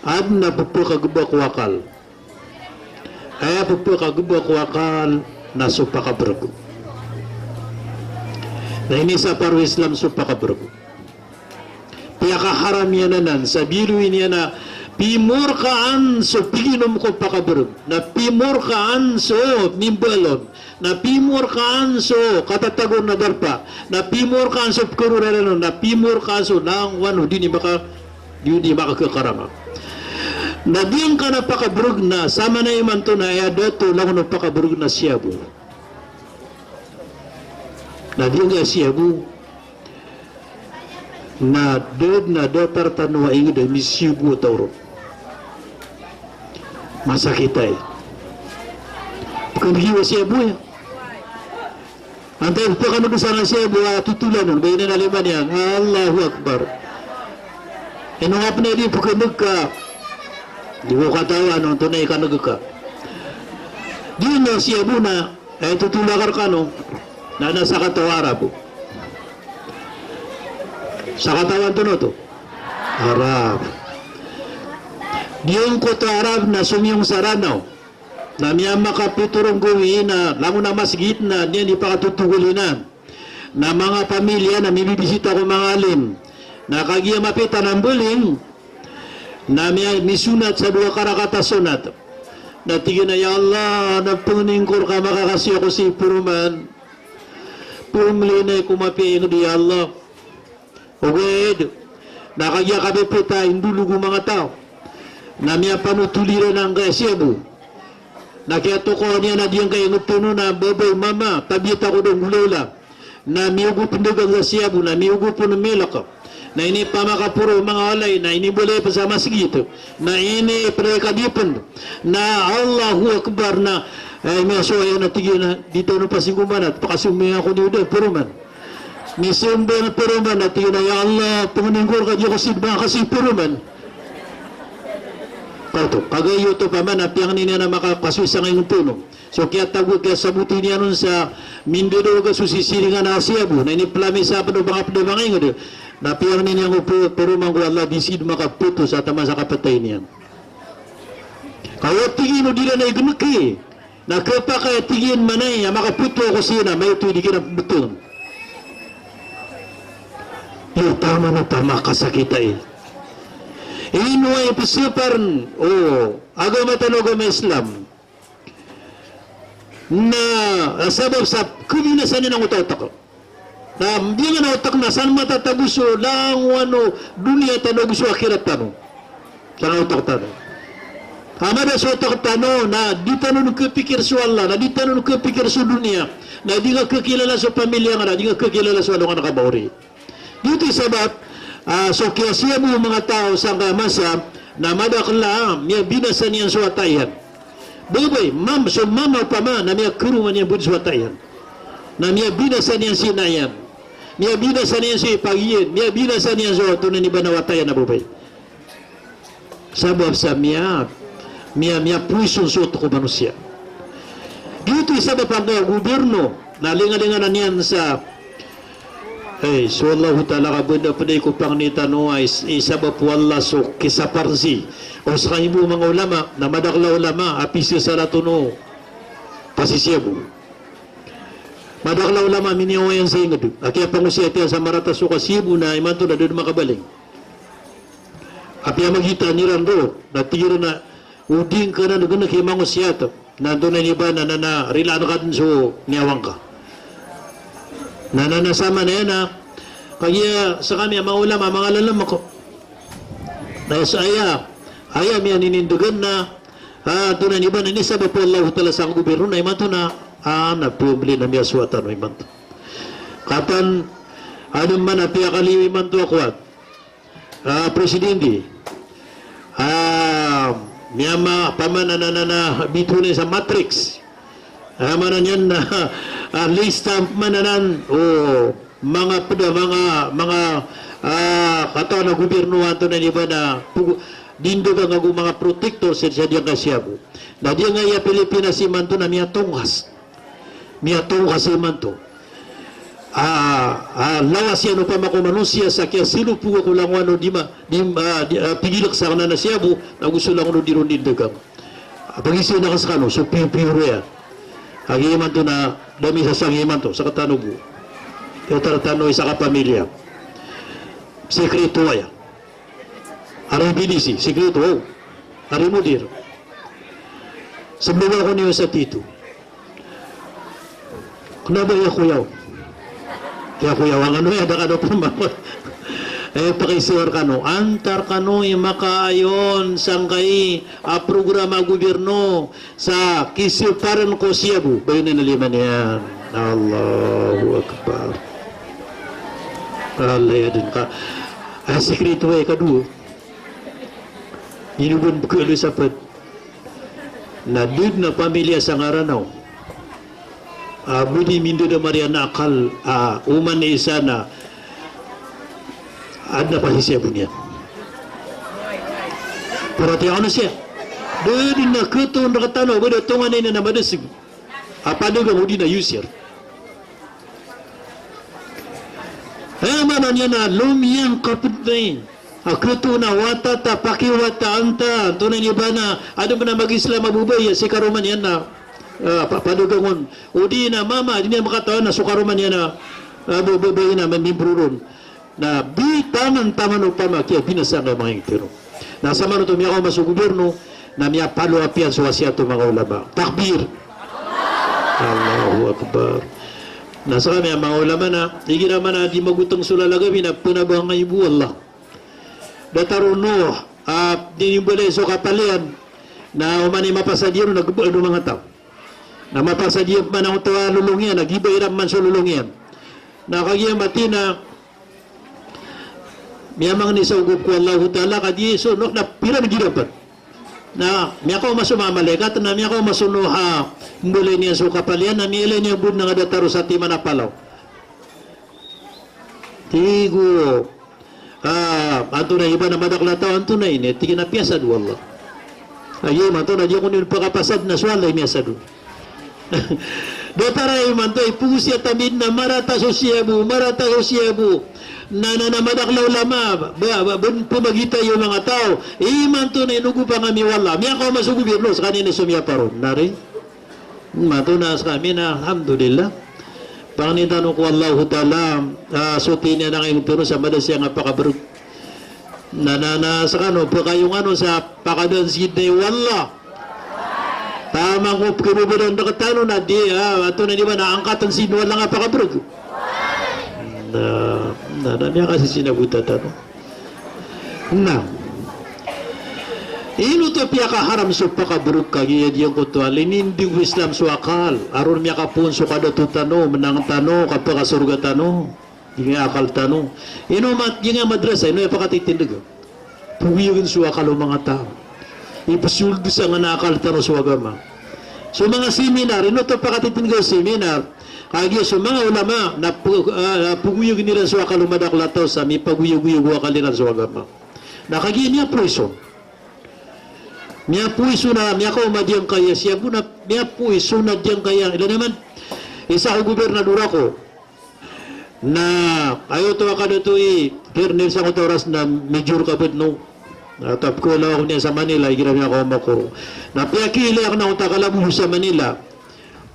Aden a pepekagebak o akal. Aya pepekagebak o akal na so pakabereg. Na inisapar o Islam so pakabereg. Piyakaharam iyan anan, sa bilo iyan a pimorkaan so piginom ko pakabereg, na pimorkaan so mimbalon, na pimorkaan so katatagon a darpa, na pimorkaan so pekeroraran on, na pimorkaan so langowan o di niyan maka, di niyan makakekarama. Na giyangkanan a pakabereg na, samanaya imanto na aya dato langon o pakabereg na shabu. Na giyangkai a shabu, na da den a datar tano a inged a mishabu a taw ron. Masakit aya. Pekeneg iyo a shabu aya. Antaa i pekeneg sa nga shabu a totolan on, ba inan a lima niyan. Allahu Akbar. Ino nga pen a di pekeneg ka. Di ko katawan o antonaa i kaneg ka. Di na shabu na Aya totol a karkano, na, na sakataw a Arab. Sakataw antonaa oto? Arab. Giyangkoto a Arab na somiyong sa Ranaw. Na miyamakapito ron gawii na langon a masgit na niyan di pakatotogol inan. Na manga pamilya na mibibisita ko manga alim. Na kagiya mapita na mbaling, na miya-, misonat sa dowa ka rakaat a sonat. Na tig iyan a, "Ya Allah, na pengnin ko rka makakasiya ko si Peruman. Pemlinay ko mapiya i nged, ya Allah." Ogaid na kagiya kapipita i ndolog o manga taw, na miyapanotol iran angkaya shabu. Na kiyatokawan iyan a giyangkaya nged tano na babay, mama, tabiya ta ko da nggolawla. Na miyogop ndagang sa shabu, na miyogop on melek. Na inipamakaporo manga walay, na inibolay pen sa masgit. Na inipelay kadipen. Na Allahu Akbar, na, eh, miyasowa iyan a tig iyan a, "Di tano pasinggoman a pakasombay ako niyo den Peruman." Misombay a Peruman, na tig iyan a, "Ya Allah, pengnin ko rka di ako sid makakasiya i Peruman." Kaoto, kagiya oto paman a piyangnin iyan a makakasoy sangkai nged tano. So kiyatago, kiyasaboti niyan on sa Mindanao a so sisiringan a shabu, na inipelamisapen o manga ped a manga inged. Na piyangnin iyan o pe-, peroman ko Allah di sid makapoto sa taman sa kapatay niyan. Ka o tig iyan o di iran a igeneki. Na kepakay a tig iyan manay a makapoto ako sii na maito i di kinapembeteng. Iyo taman o taman a kasakit ai. Ino ay peseparen o agama tano a agama Islam. Na, ah, sabap sa kebinasa niyan angkoto a otak. Na, biyangan a otak na san matatago so langowan o doniya tano ago so akhirat tano. San a otak tano. Amada so otak tano, na di tano on kepikir so Allah, na di tano on kepikir so doniya, na di nga kekilala so pamilya nga, na di nga kekilala so alongan a kabaori. Giyoto i sabap, ah, so kiyashabu o manga taw sangkaya masa, na madakel a miyabinasa niyan so wata iyan. Babay, mam-, so mama opama, na miyakeroma niyan bo so wata iyan. Na miyabinasa niyan so ina iyan. Miyabinasa niyan so ipag iyan. Miyabinasa niyan so antonaa ini ba na wata iyan a babay. Sabap sa miya, miya, miyapoison so otok o manosiya. Giyoto i sabap angkaya gobyerno na lingalinganan iyan sa, ay, so Allahu Ta'ala ka benda pedi ko pangni tano a is-, i sabap o Allah so kisapar si. O seka ibo manga ulama, na madakel a ulama a pisesalat on o pasishabu. Madakel a ulama a miniyawa iyan sa inged a kiyapangosiyat iyan sa marata so kashabu na imanto na da den makabaling. Apiya magitaan iran ron, na tig iran a o di ngka nan genek i mangosiyat, na antonaa ini ba na, na, na rilaan ka den so niyawa ngka. Na, na, na, samanaya na, kagiya skami a manga ulama, manga lalam ako. Na, so aya, aya miyaninindgan na, ah, antonaa i ba na inisabap o Allahu Ta'ala sa gobirno na imanto na, ah, na pembeli na miyasowa tano imanto. Katawan, adn man a piyakaliyo imanto a kowan. Ah, presidente. Ah, miyama pamana na, na, na, bitoon sa Matrix. Ah, mana niyan na, ah, lista mana nan, o, manga peda, manga, manga, ah, katawan a gobirno antonaa i ba na, pugo, di ndodang ago manga protector sa, sa diyangkai siya bo. Na diyangkai a Pilipinas imanto na miyatongkas. Miyatongkas imanto. Ah, ah, lawas iyan opama ko manosiya sa kiyasilopog ko langowan o di ma, di, ah, di, ah, pigilek sa kena na siya bo, ago so langon o di ron di ndodang. Ah, pagiza iyan a ka skano, so piyo-piyo ron iyan. Kagiya imanto na da misasang imanto, sktano bo. Datar tano i sakapamilya. Sekreto aya. Ari B D C, sekreto, o. Ari mudir. Smbag ako niyo sa tito. Kena ba iya koyaw? Iya koyaw, angkano iya da kano pamako. Eh, pakisowa rkano. Antaa rkano i makaayon sangkai a programa gobirno sa kisoparen ko siya bo. Ba ino na lima niyan. Allahu Akbar. Allah ya dun ka. Ah, sekreto aya kadowa. Ino bo pkhalos a pd. Na da dn a pamilya sa Ngaranaw a bo di mindadamar iyan a akal a oman i isa na adn a pasisiya bo niyan. Paratiyaya kano siya. Da dn a khatoon rktano a ba da tonganay na madasg a padagang odi na user. Aya maana niyan na lomiyangkapd na i a khatoon a wata ta pakiwata anta, antonaa i ba na adn pn a mag-Islam a babay a si karoma niyan na, ah, pa-, padagang on. Odi na mama, di niyan makatawan na so karoma niyan na, ah, ba-, babay na mimproron. Na bitaman-taman opama kiyabinasa angkai a manga ingd tano. Na samanoto miyakaoma so gobirno, na miyapalo apiya so wasiyat o manga ulama. Takbir. Allahu Akbar. Na skami a manga ulama na, igira mana di magotng so lalagabi na pnabangay bo Allah. Datar o Nuh, ah, di nimbalay so kapal iyan, na oman i mapasad iyan on na gba o manga taw. Na mapasad iyan man angkoto a lolong iyan, na giba iran man so lolong iyan. Na kagiya mati na miyamangni sa ogop ko Allahu Ta'ala, kagiya so Nuh na piran girapan. Na miyakaoma so manga malaikat, na miyakaoma so Nuh a mbalay niyan so kapal iyan, na miyailay niyan bo dn a datar o satiman a palaw. Tig o, ah, antonaa i ba na madakl a taw, antonaa ini? Tig iyan a piyasad o Allah. Aya imanto na di ako niyo pakapasad na so Allah i miyasad on. Datar aya imanto, ipogos iyan tamid na marata so siya bo, marata so siya bo. Na, na, na madakl a ulama, ba, ba, ba, pamagitay o manga taw. Imanto na inogopan ami o Allah. Miyakaoma so gobirno, skaniyan i so miyaparon. Na ri? Mato na skami na, alhamdulillah. Pangnin tano ko Allahu Ta'ala, ah, so tiniyan angkai tano sa mada siya nga pakabrg. Na, na, na, skano, pkayongan on sa pakadan sidna i wallah. Taman ko pkhababadan rktano na di, ah, antonaa i ba na angkatan sidna i wallah nga pakabrg. Na, na, na, miyakasisinagotan tano. Na ino oto piyakaharam so pakabrg? Kagiya giyangkoto a linindg o Islam so akal, a ron miyakapoon so kadato tano, menang tano, kapakasorga tano, giyangkai a akal tano. Ino mat, giyangkai a madrasa, ino aya pakatitindg? Pagoyagn so akal o manga taw. Ipsoldo sangkanan a akal tano so agama. So manga seminar, ino oto pakatitindg o seminar? Kagiya so manga ulama na p-, ah, pagoyagn iran so akal o madakl a taw sa mipagoyagoyag o akal iran so agama. Na kagiya niyan poison. Miyapoiso na, miyakaoma giyangkaya, siya bo na miyapoiso na giyangkaya. Ilay niyo man, isa ko gobernador ako. Na aya oto a kadato i Colonel sangkoto a oras na Major Kabadno. Na tapkala ako niyan sa Manila, igira miyakaoma ako roo. Na piyakiilay akn angkoto a kalabozo sa Manila.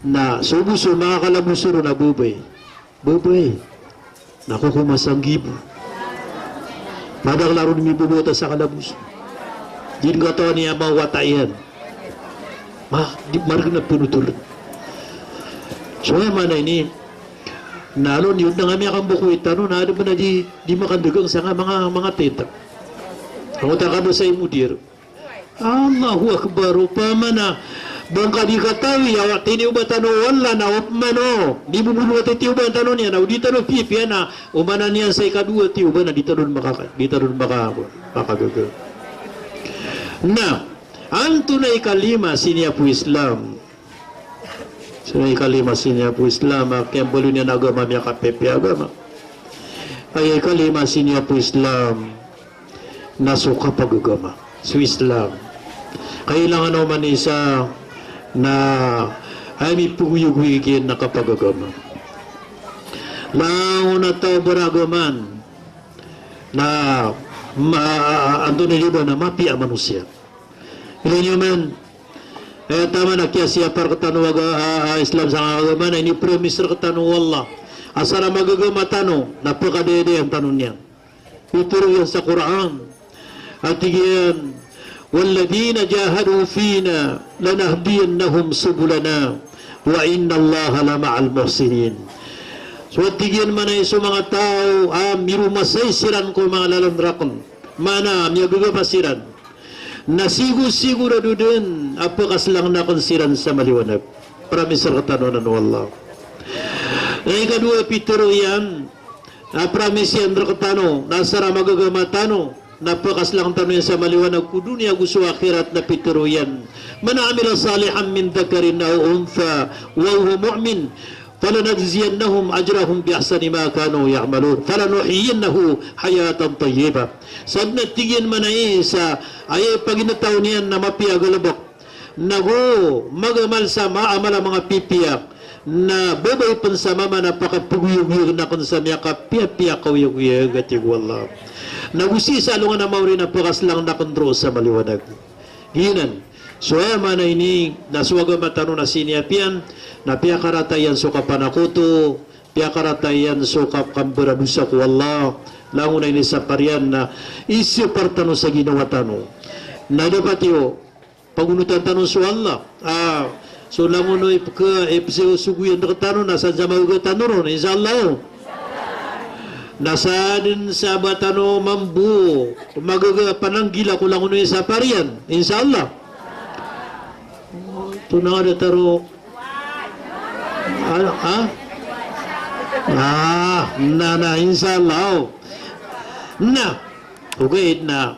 Na so bo so manga kalabozo roo na babay. Babay. Na kokomasanggi bo. Madakl a ron mibobota sa kalabozo. Di dn katawan iyan a mawata iyan. Ma, di, margn a pnotol. So aya maana ini, Na alo niyo dn nga miyakamboko i tano na adn pn a di, di makandagang sa nga manga, manga tenta. Ako ta kado sa i mudir. Allahu Akbar, opama na ba ngka di katawi a tiniyoba tano o Allah na opama no, di bo bo titiyoba tano niyan, na o di tano pipiya na, opama na niyan sa ikadowa tiyoba na di tano makaka, di tano maka, makagaga. Na antonaa i kalima sii niyan po Islam? So, ikalima sii niyan po Islam a kiyambaloy niyan a agama, miyakapipiya a agama. Aya ikalima sii niyan po Islam na so kapagagama. So Islam, kailangan o manisa na aya mipagoyagoyag iyan na kapagagama. Langon a taw a baragaman na ma-, antonaa i ba na mapiya a manosiya. Ilay niyo man, eh, taman a kiyasiyapa rktano a, a, a Islam sangkagagama na inipromise rktano o Allah a sa magagama tano na pkadaydayan tano niyan. Pitharo iyan sa Qur'an a tig iyan, "Walladhina jahadu fina lanahdiyannahum subulana wa innallaha lama'al muhsinin." So, a tig iyan, mana i so manga taw a miromasay siran ko manga lalan rakn, mana a miyagagama siran, na sigo-sigorado dn a pkaslangn akn siran sa maliwanag. Promise rktano anan o Allah. Na ikadowa a pitharo iyan, na promise iyan rktano na sa magagama tano na pkaslangn tano iyan sa maliwanag ko doniya ago so akhirat, na pitharo iyan, "Man amila salihan min dhakarin aw untha wa huwa mu'min, falanajziyannahum ajrahum bi ahsani ma kanu ya'malun, falanuhyiyannahu hayatan tayyibah." Sadn a tig iyan, mana i sa aya ipagintaw niyan na mapiya a galbk, nago magamal sa ma-, amal a manga pipiya, na babay pn sa mama na pakapagoyagoyagn akn sa miyakapiyapiya a kaoyagoyag, a tig o Allah. Nago sii sa alongan a maori na pkaslangn akn roo sa maliwanag. Giyanan. So aya maana ini na so agama tano na sii niyan piyan, na piyakarata iyan so kapanakoto, piyakarata iyan so kap-, kambaradosa ko Allah, langon a inisapar iyan na isapar tano sa ginawa tano. Na dapat iyo, pagonotan tano so Allah. Ah, so langon o ipk-, ipsosogo iyan rktano na sa sa magaga tano ron, insha Allah. Na sadn sa ba tano mambo magaga pananggila ko langon o isapar iyan, insha Allah. Tonaa da taro. Ah, ha? Ah, na, na, insha Allah. Na, ogaid na.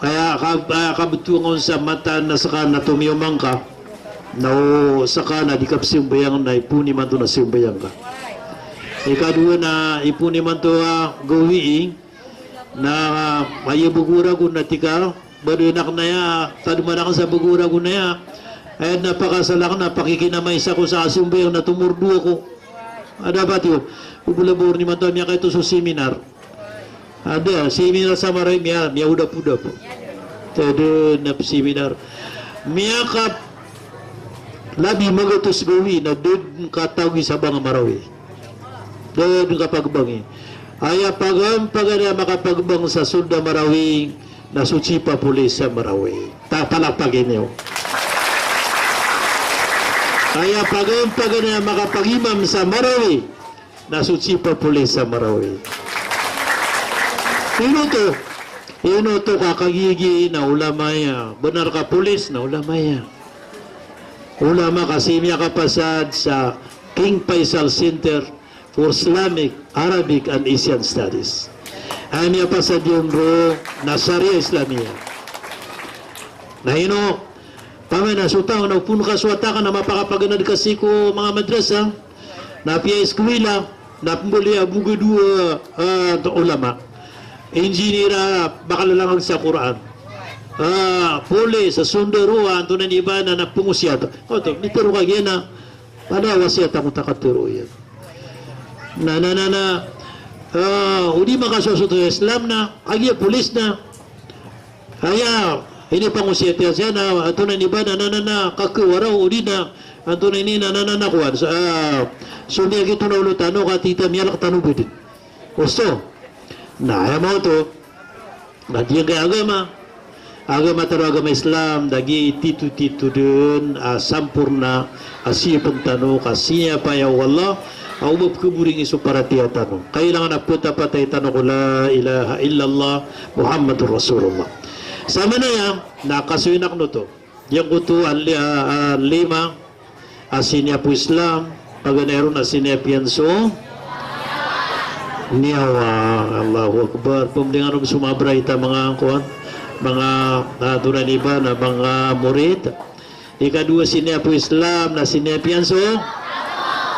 Aya ka, aya kabtowan on sa mataan na ska na tomiyoma ngka. Na o ska na di ka pzambayang na ipoon imanto na sambayang ka. Ikadowa na ipoon imanto a gawii na aya bago ragon na tika, ba doon akn aya, tadman akn sa bago ragon aya. Aya na pakasal akn na pakikinamay sa ko sa kasambayang na tomordo ako. Ada pati o, o bola ba orn imanto a miyakaito so seminar. Ada, seminar sa Marawi, miya, miyaodap-odap. Tadn a seminar. Miyaka labi magatos gawii na da dn katawi sa bang a Marawi. Da dn kapagbangi. Aya pagampagan a makapagbang sa sold a Marawi na so chief a police sa Marawi. Ta-, palakpakin iyo. Aya pagampagan a makapagimam sa Marawi na so chief a police sa Marawi. Ino oto, ino oto ka kagiya na ulama iya. Bnar ka police na ulama iya. Ulama ka sii miyakapasad sa King Faisal Center for Islamic, Arabic and Asian Studies. Aya miyapasad iyan roo na Sharia Islamiyah. Na ino, pamana so taw na opama ka so wata ka na mapakapaganad ka sii ko manga madrasa, na piya iskuwila, na pmbaloy a bogado a, ah, ulama. Engineer a bakal a langag sa Qur'an. Ah, police, sondaro, antonaa i ba na, na pngosiyat. Oto, mitharo ka giya na, pada wasiyat ako ta katharo iyan. Na, na, na, na, ah, o di makasosoto sa Islam na, kagiya police na. Aya inipangosiyat iyan sa, na antonaa i ba na, na, na, na, kakawaraw, o di na antonaa ini na, na, na, na kowan. Sa, ah, so miyagito na olo tano ka tita miyalk tano badn. Osto. Na aya maoto na di ngka agama. agama tano a agama Islam, da giya i titotito den a samporna a siyapn tano ka siniyapaya o Allah a o ba pkhaboringi so paratiyaya tano. Kailangan a ptapatay tano ko la ilaha illallah Muhammadur Rasulullah. Samanaya na kasoy aken oto. Giyangkoto a li-, a, a lima a siniyapo Islam, paganay ron a siniyapiyan so niyawa. Allahu Akbar. Pmbdingan o so manga bright a manga kowan, manga, ah, doran iba na manga morit. Ikadowa a siniyapo Islam na siniyapiyan so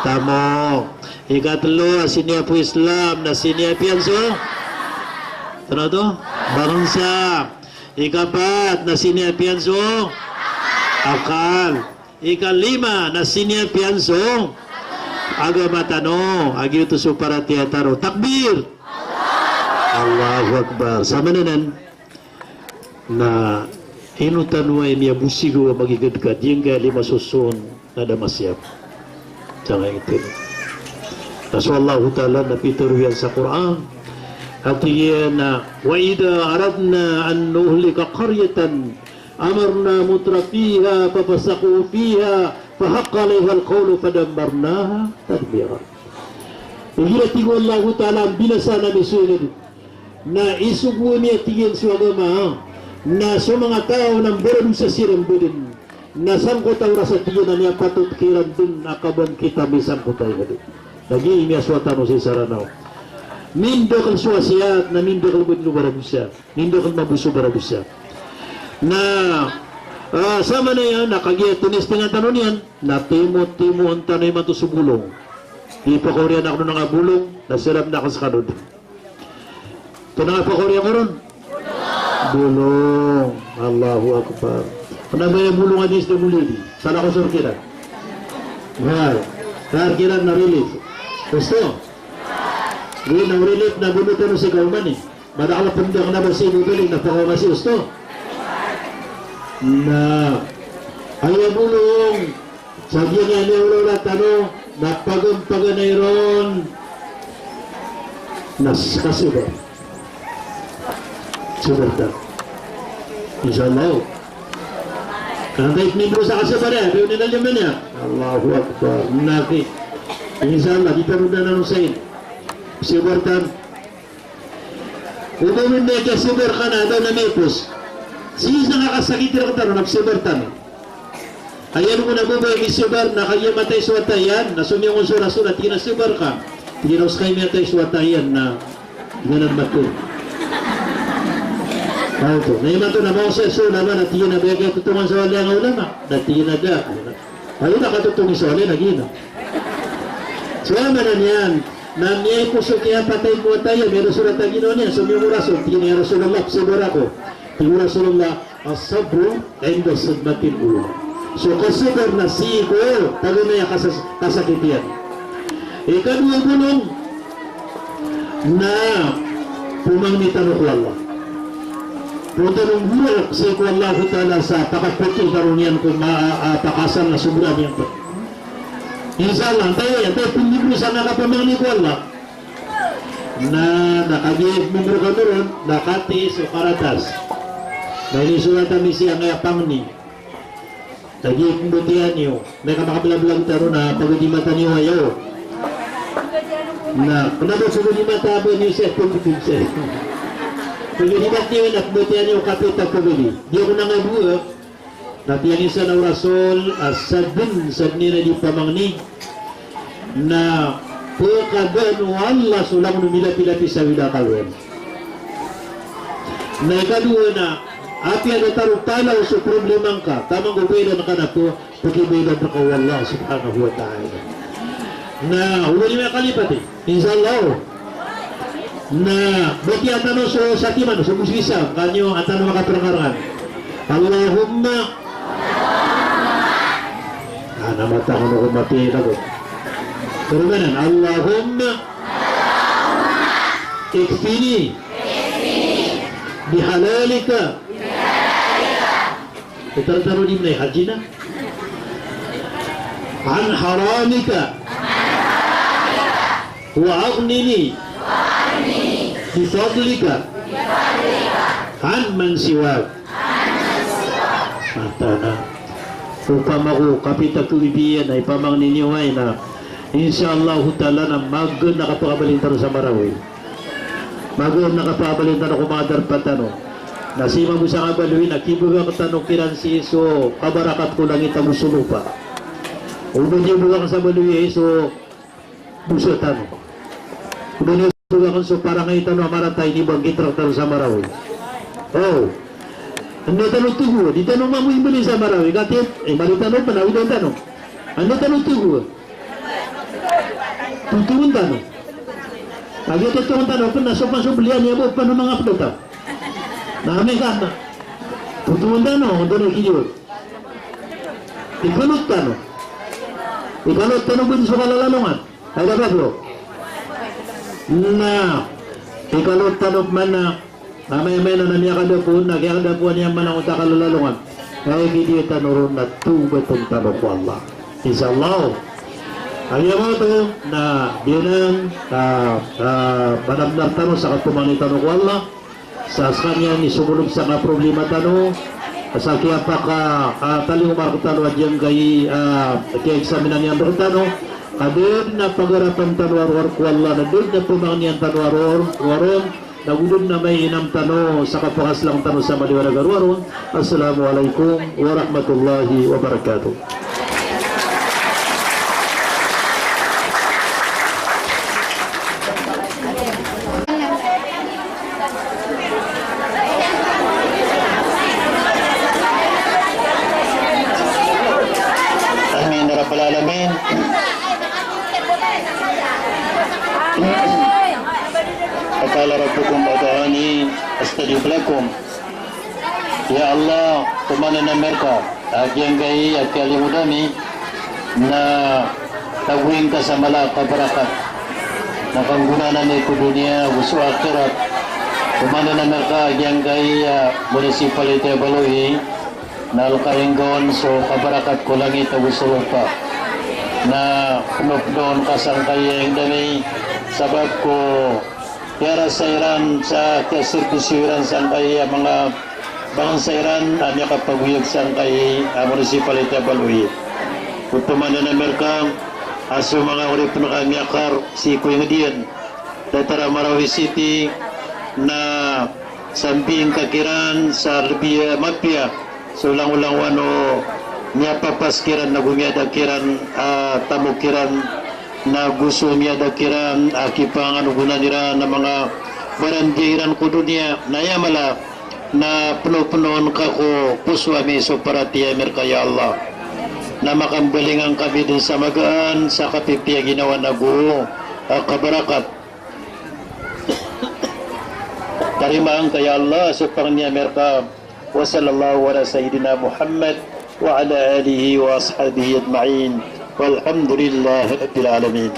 tamok. Ikatlo a siniyapo Islam na siniyapiyan so, tano to? Bangsa. Ikapat na siniyapiyan so akal. Ikalima na siniyapiyan so agama tano. A giyoto so paratiyaya tano. Takbir! Allahu Akbar. Samanaya na ino tano a miyabosigaw a magiged ka giyangkaya lima soson na da masiyap. Sangkai ito. Na so Allahu Ta'ala na pitharo iyan sa Qur'an a tig iyan a, "Wa idha aradna an nuhlika qaryatan amarna mutrafiha fafasaqu fiha fahaqqa alaihal qawlu fadammarnaha tadmira." Igira tig o Allahu Ta'ala a mbinasaan ami so inged na isogo ami a tig iyan so agama, na so manga taw na mbaradosa siran bo den, na sangkoto a oras a tig iyan a miyapatot kiran den a kabangkit ami sangkoto a inged. Lagid i miyasowa tano sii sa Ranaw. Mindakel so wasiyat, na mindakel bo den o baradosa. Mindakel mabo so baradosa. Na, ah, samanaya na kagiya tinistingan tano niyan, na timo-timoon tano imanto so bolong. Ipakaoriyan aken on a bolong, na siran aken sekano den. Tonaa pakaoriyan ko ron? Bolong. Allahu Akbar. Kena ba aya bolong a di sii da molidi? Sana ko sorkira. Wal. Sorkira na relief. Osto? Wi na relief na bonotan o sii ka oman i. Madakl a pnda kena ba sii bobali na pakaoma sii, osto? Na aya bolong sa giyangkaya a miyaolaola tano na pagam-, paganay ron na s-, kasobar. Sobar tano. Insha Allah. Kena tayo pnimro sa kasobar iyan, pero nila liman iyan. Allahu Akbar. Nabi. Insha Allah, di tano da nanosayin. Sobar tano. Oba miyakasobar ka na da na miyapos. Sii sa kakasakit iran ka tano na psobar tano. Aya dn ko na ba ba misobar na kagiya matay so wata iyan, na somiyong on so Rasul a tig iyan a sobar ka. Tig iyan a oskay miyatay so wata iyan na tig iyan a matay. Aw to. Na imanto na maosay so ulama na tig iyan a ba aya kiyatotongan sa wali a ulama. Na tig iyan a da. Aya na katotongi sa wali na giya. So aya maana niyan, na miyaipos o kiyapatay ko wata iyan, miyadoso rata ginawa niyan, so miyong o Rasul, tig iyan a, "Ya Rasulullah, psobar ako." Tig o Rasulullah, "As-sabru inda sadmatil ula." So kasobar na sii ko paganay a kasas-, kasakit iyan. Ikadowa a bolong, na pmangni tano ko Allah. Phoon tano nggoraok sii ko Allahu Ta'ala sa pakapotol tano niyan ko ma-, a, a, pakaasal na sobra niyan pn. Insha Allah, antaa, antaa pnimro sa kapamangni ko Allah. Na, na kagiya pnimro kami ron, na kati so karatas. Na inisorat ami sii angkaya pangni. Lagid i pmbatiya niyo, na kamakablablab tano na pagadi mata niyo aya. Na kena ba pagadi mata a ba niyo sii pagadi mata. Pagadi mata niyo na pmbatiya niyo kapita pagadi. Di ako nangabua. Na tig iyan a isa na o Rasul a sadn, sadn iyan a di pamangni. Na pkadaan o Allah so langon o milapi-lapis a wida kaloyan. Na ikadowa na apiya datar o talaw so problema ngka, taman ko baidan ka na pkibaidan rka o Allah subhanahu wa ta'ala. Na olo niyo kalipati, insha Allah. Na batiya tano so satiman, so bos isa, ka niyo a tano makaparangarangan. Allahumma. Ah, na mata ko na ko mati na ko. Pero manan, Allahumma ikfini bihalalika. Ito tano di mnay hadji na. An haramika. Wa aghnini. Bifadlika. Amman siwak. Tana. Opama ko kapita ko bibiyan na ipamangni niyo ay na, insha Allahu ta'ala na magaan a kapakabalin tano sa Marawi. Magaan a kapakabalin tano ko manga darpa tano. Na si Imam Bosa Baloy na kibagak tano kiran sii so kabarakat ko langit ago so lopa. O ba di bagakan sa Baloy so dosa tano. O ba di bagakan so parangay tano a marata a inibangkit rktano sa Marawi. O. Anda tano togo, di tano mamoy mbali sa Marawi. Katii, eh, mali tano pn a odan tano. Anda tano togo. Totoon tano. Kagiya totoon tano pn na so pn so balian iyan bo pn o manga pd tano. Na amay ka na. Totoon tano, onto na kiyo. Ikalot tano. Ikalot tano bo so kalalalongan. Ay, dapat lo. Na ikalot tano pman a amay-amay na miyakadapoon, na kiyakadapoon iyan man angkoto a kalalalongan. Ay, kidiya tano ron na tawbatn tano ko Allah. Insha Allah. Aya maoto na biyanan, ah, ah, panabnar tano sa kapamangni tano ko Allah. Sa skaniyan i sobolog sa kaproblema tano, sa kiyapaka, ah, talingoma rktano a giyangkai, ah, kiyaeksaminan iyan rktano, ka da dn a pagarapan tano a rowar ko Allah, na da dn a pamangnian tano a rowar, rowar on, na go da dn a mainam tano sa kapakaslang tano sa maliwanag a rowar on. Assalamu alaikum warahmatullahi wabarakatuh. Amin ya rabbal alamin. Wa qala rabbukum ud'uni astajib lakum. Ya Allah, tomanan ami rka a giyangkai a kiyalimod ami na tagoin ka sa mala a kabarakat na kanggonaan ami ko doniya ago so akhirat. Tomanan ami rka a giyangkai a municipality a Baloy na alkaingga on so kabarakat ko langit ago so lopa. Na pnopnoon ka sangkai a ingd ami sabap ko kiyarasa iran sa kiyaserbisyo iran sangkai a manga bangsa iran a miyakapagoyag sangkai a municipality a Baloy. Oto man dn a miyarka a so manga oripn ka a miyakar sii ko ingd iyan, datar a Marawi City, na sambiing ka kiran sa lbi a mapiya so langolangowan o miyapapas kiran ago miyada kiran a tamok iran, na go so miyada kiran a kipanganogonan iran a manga barandiya iran ko doniya, na aya mala na pnopnoon ka ko poso ami so paratiyaya ami rka, ya Allah. Na makambalingan kami dn sa magaan sa kapipiya ginawa ago, ah, kabarakat. Tarimaan ka, ya Allah, so pangni ami rka. Wa sallallahu ala sayyidina Muhammad wa ala alihi wa ashabihi ajma'in. Walhamdulillahi rabbil alamin.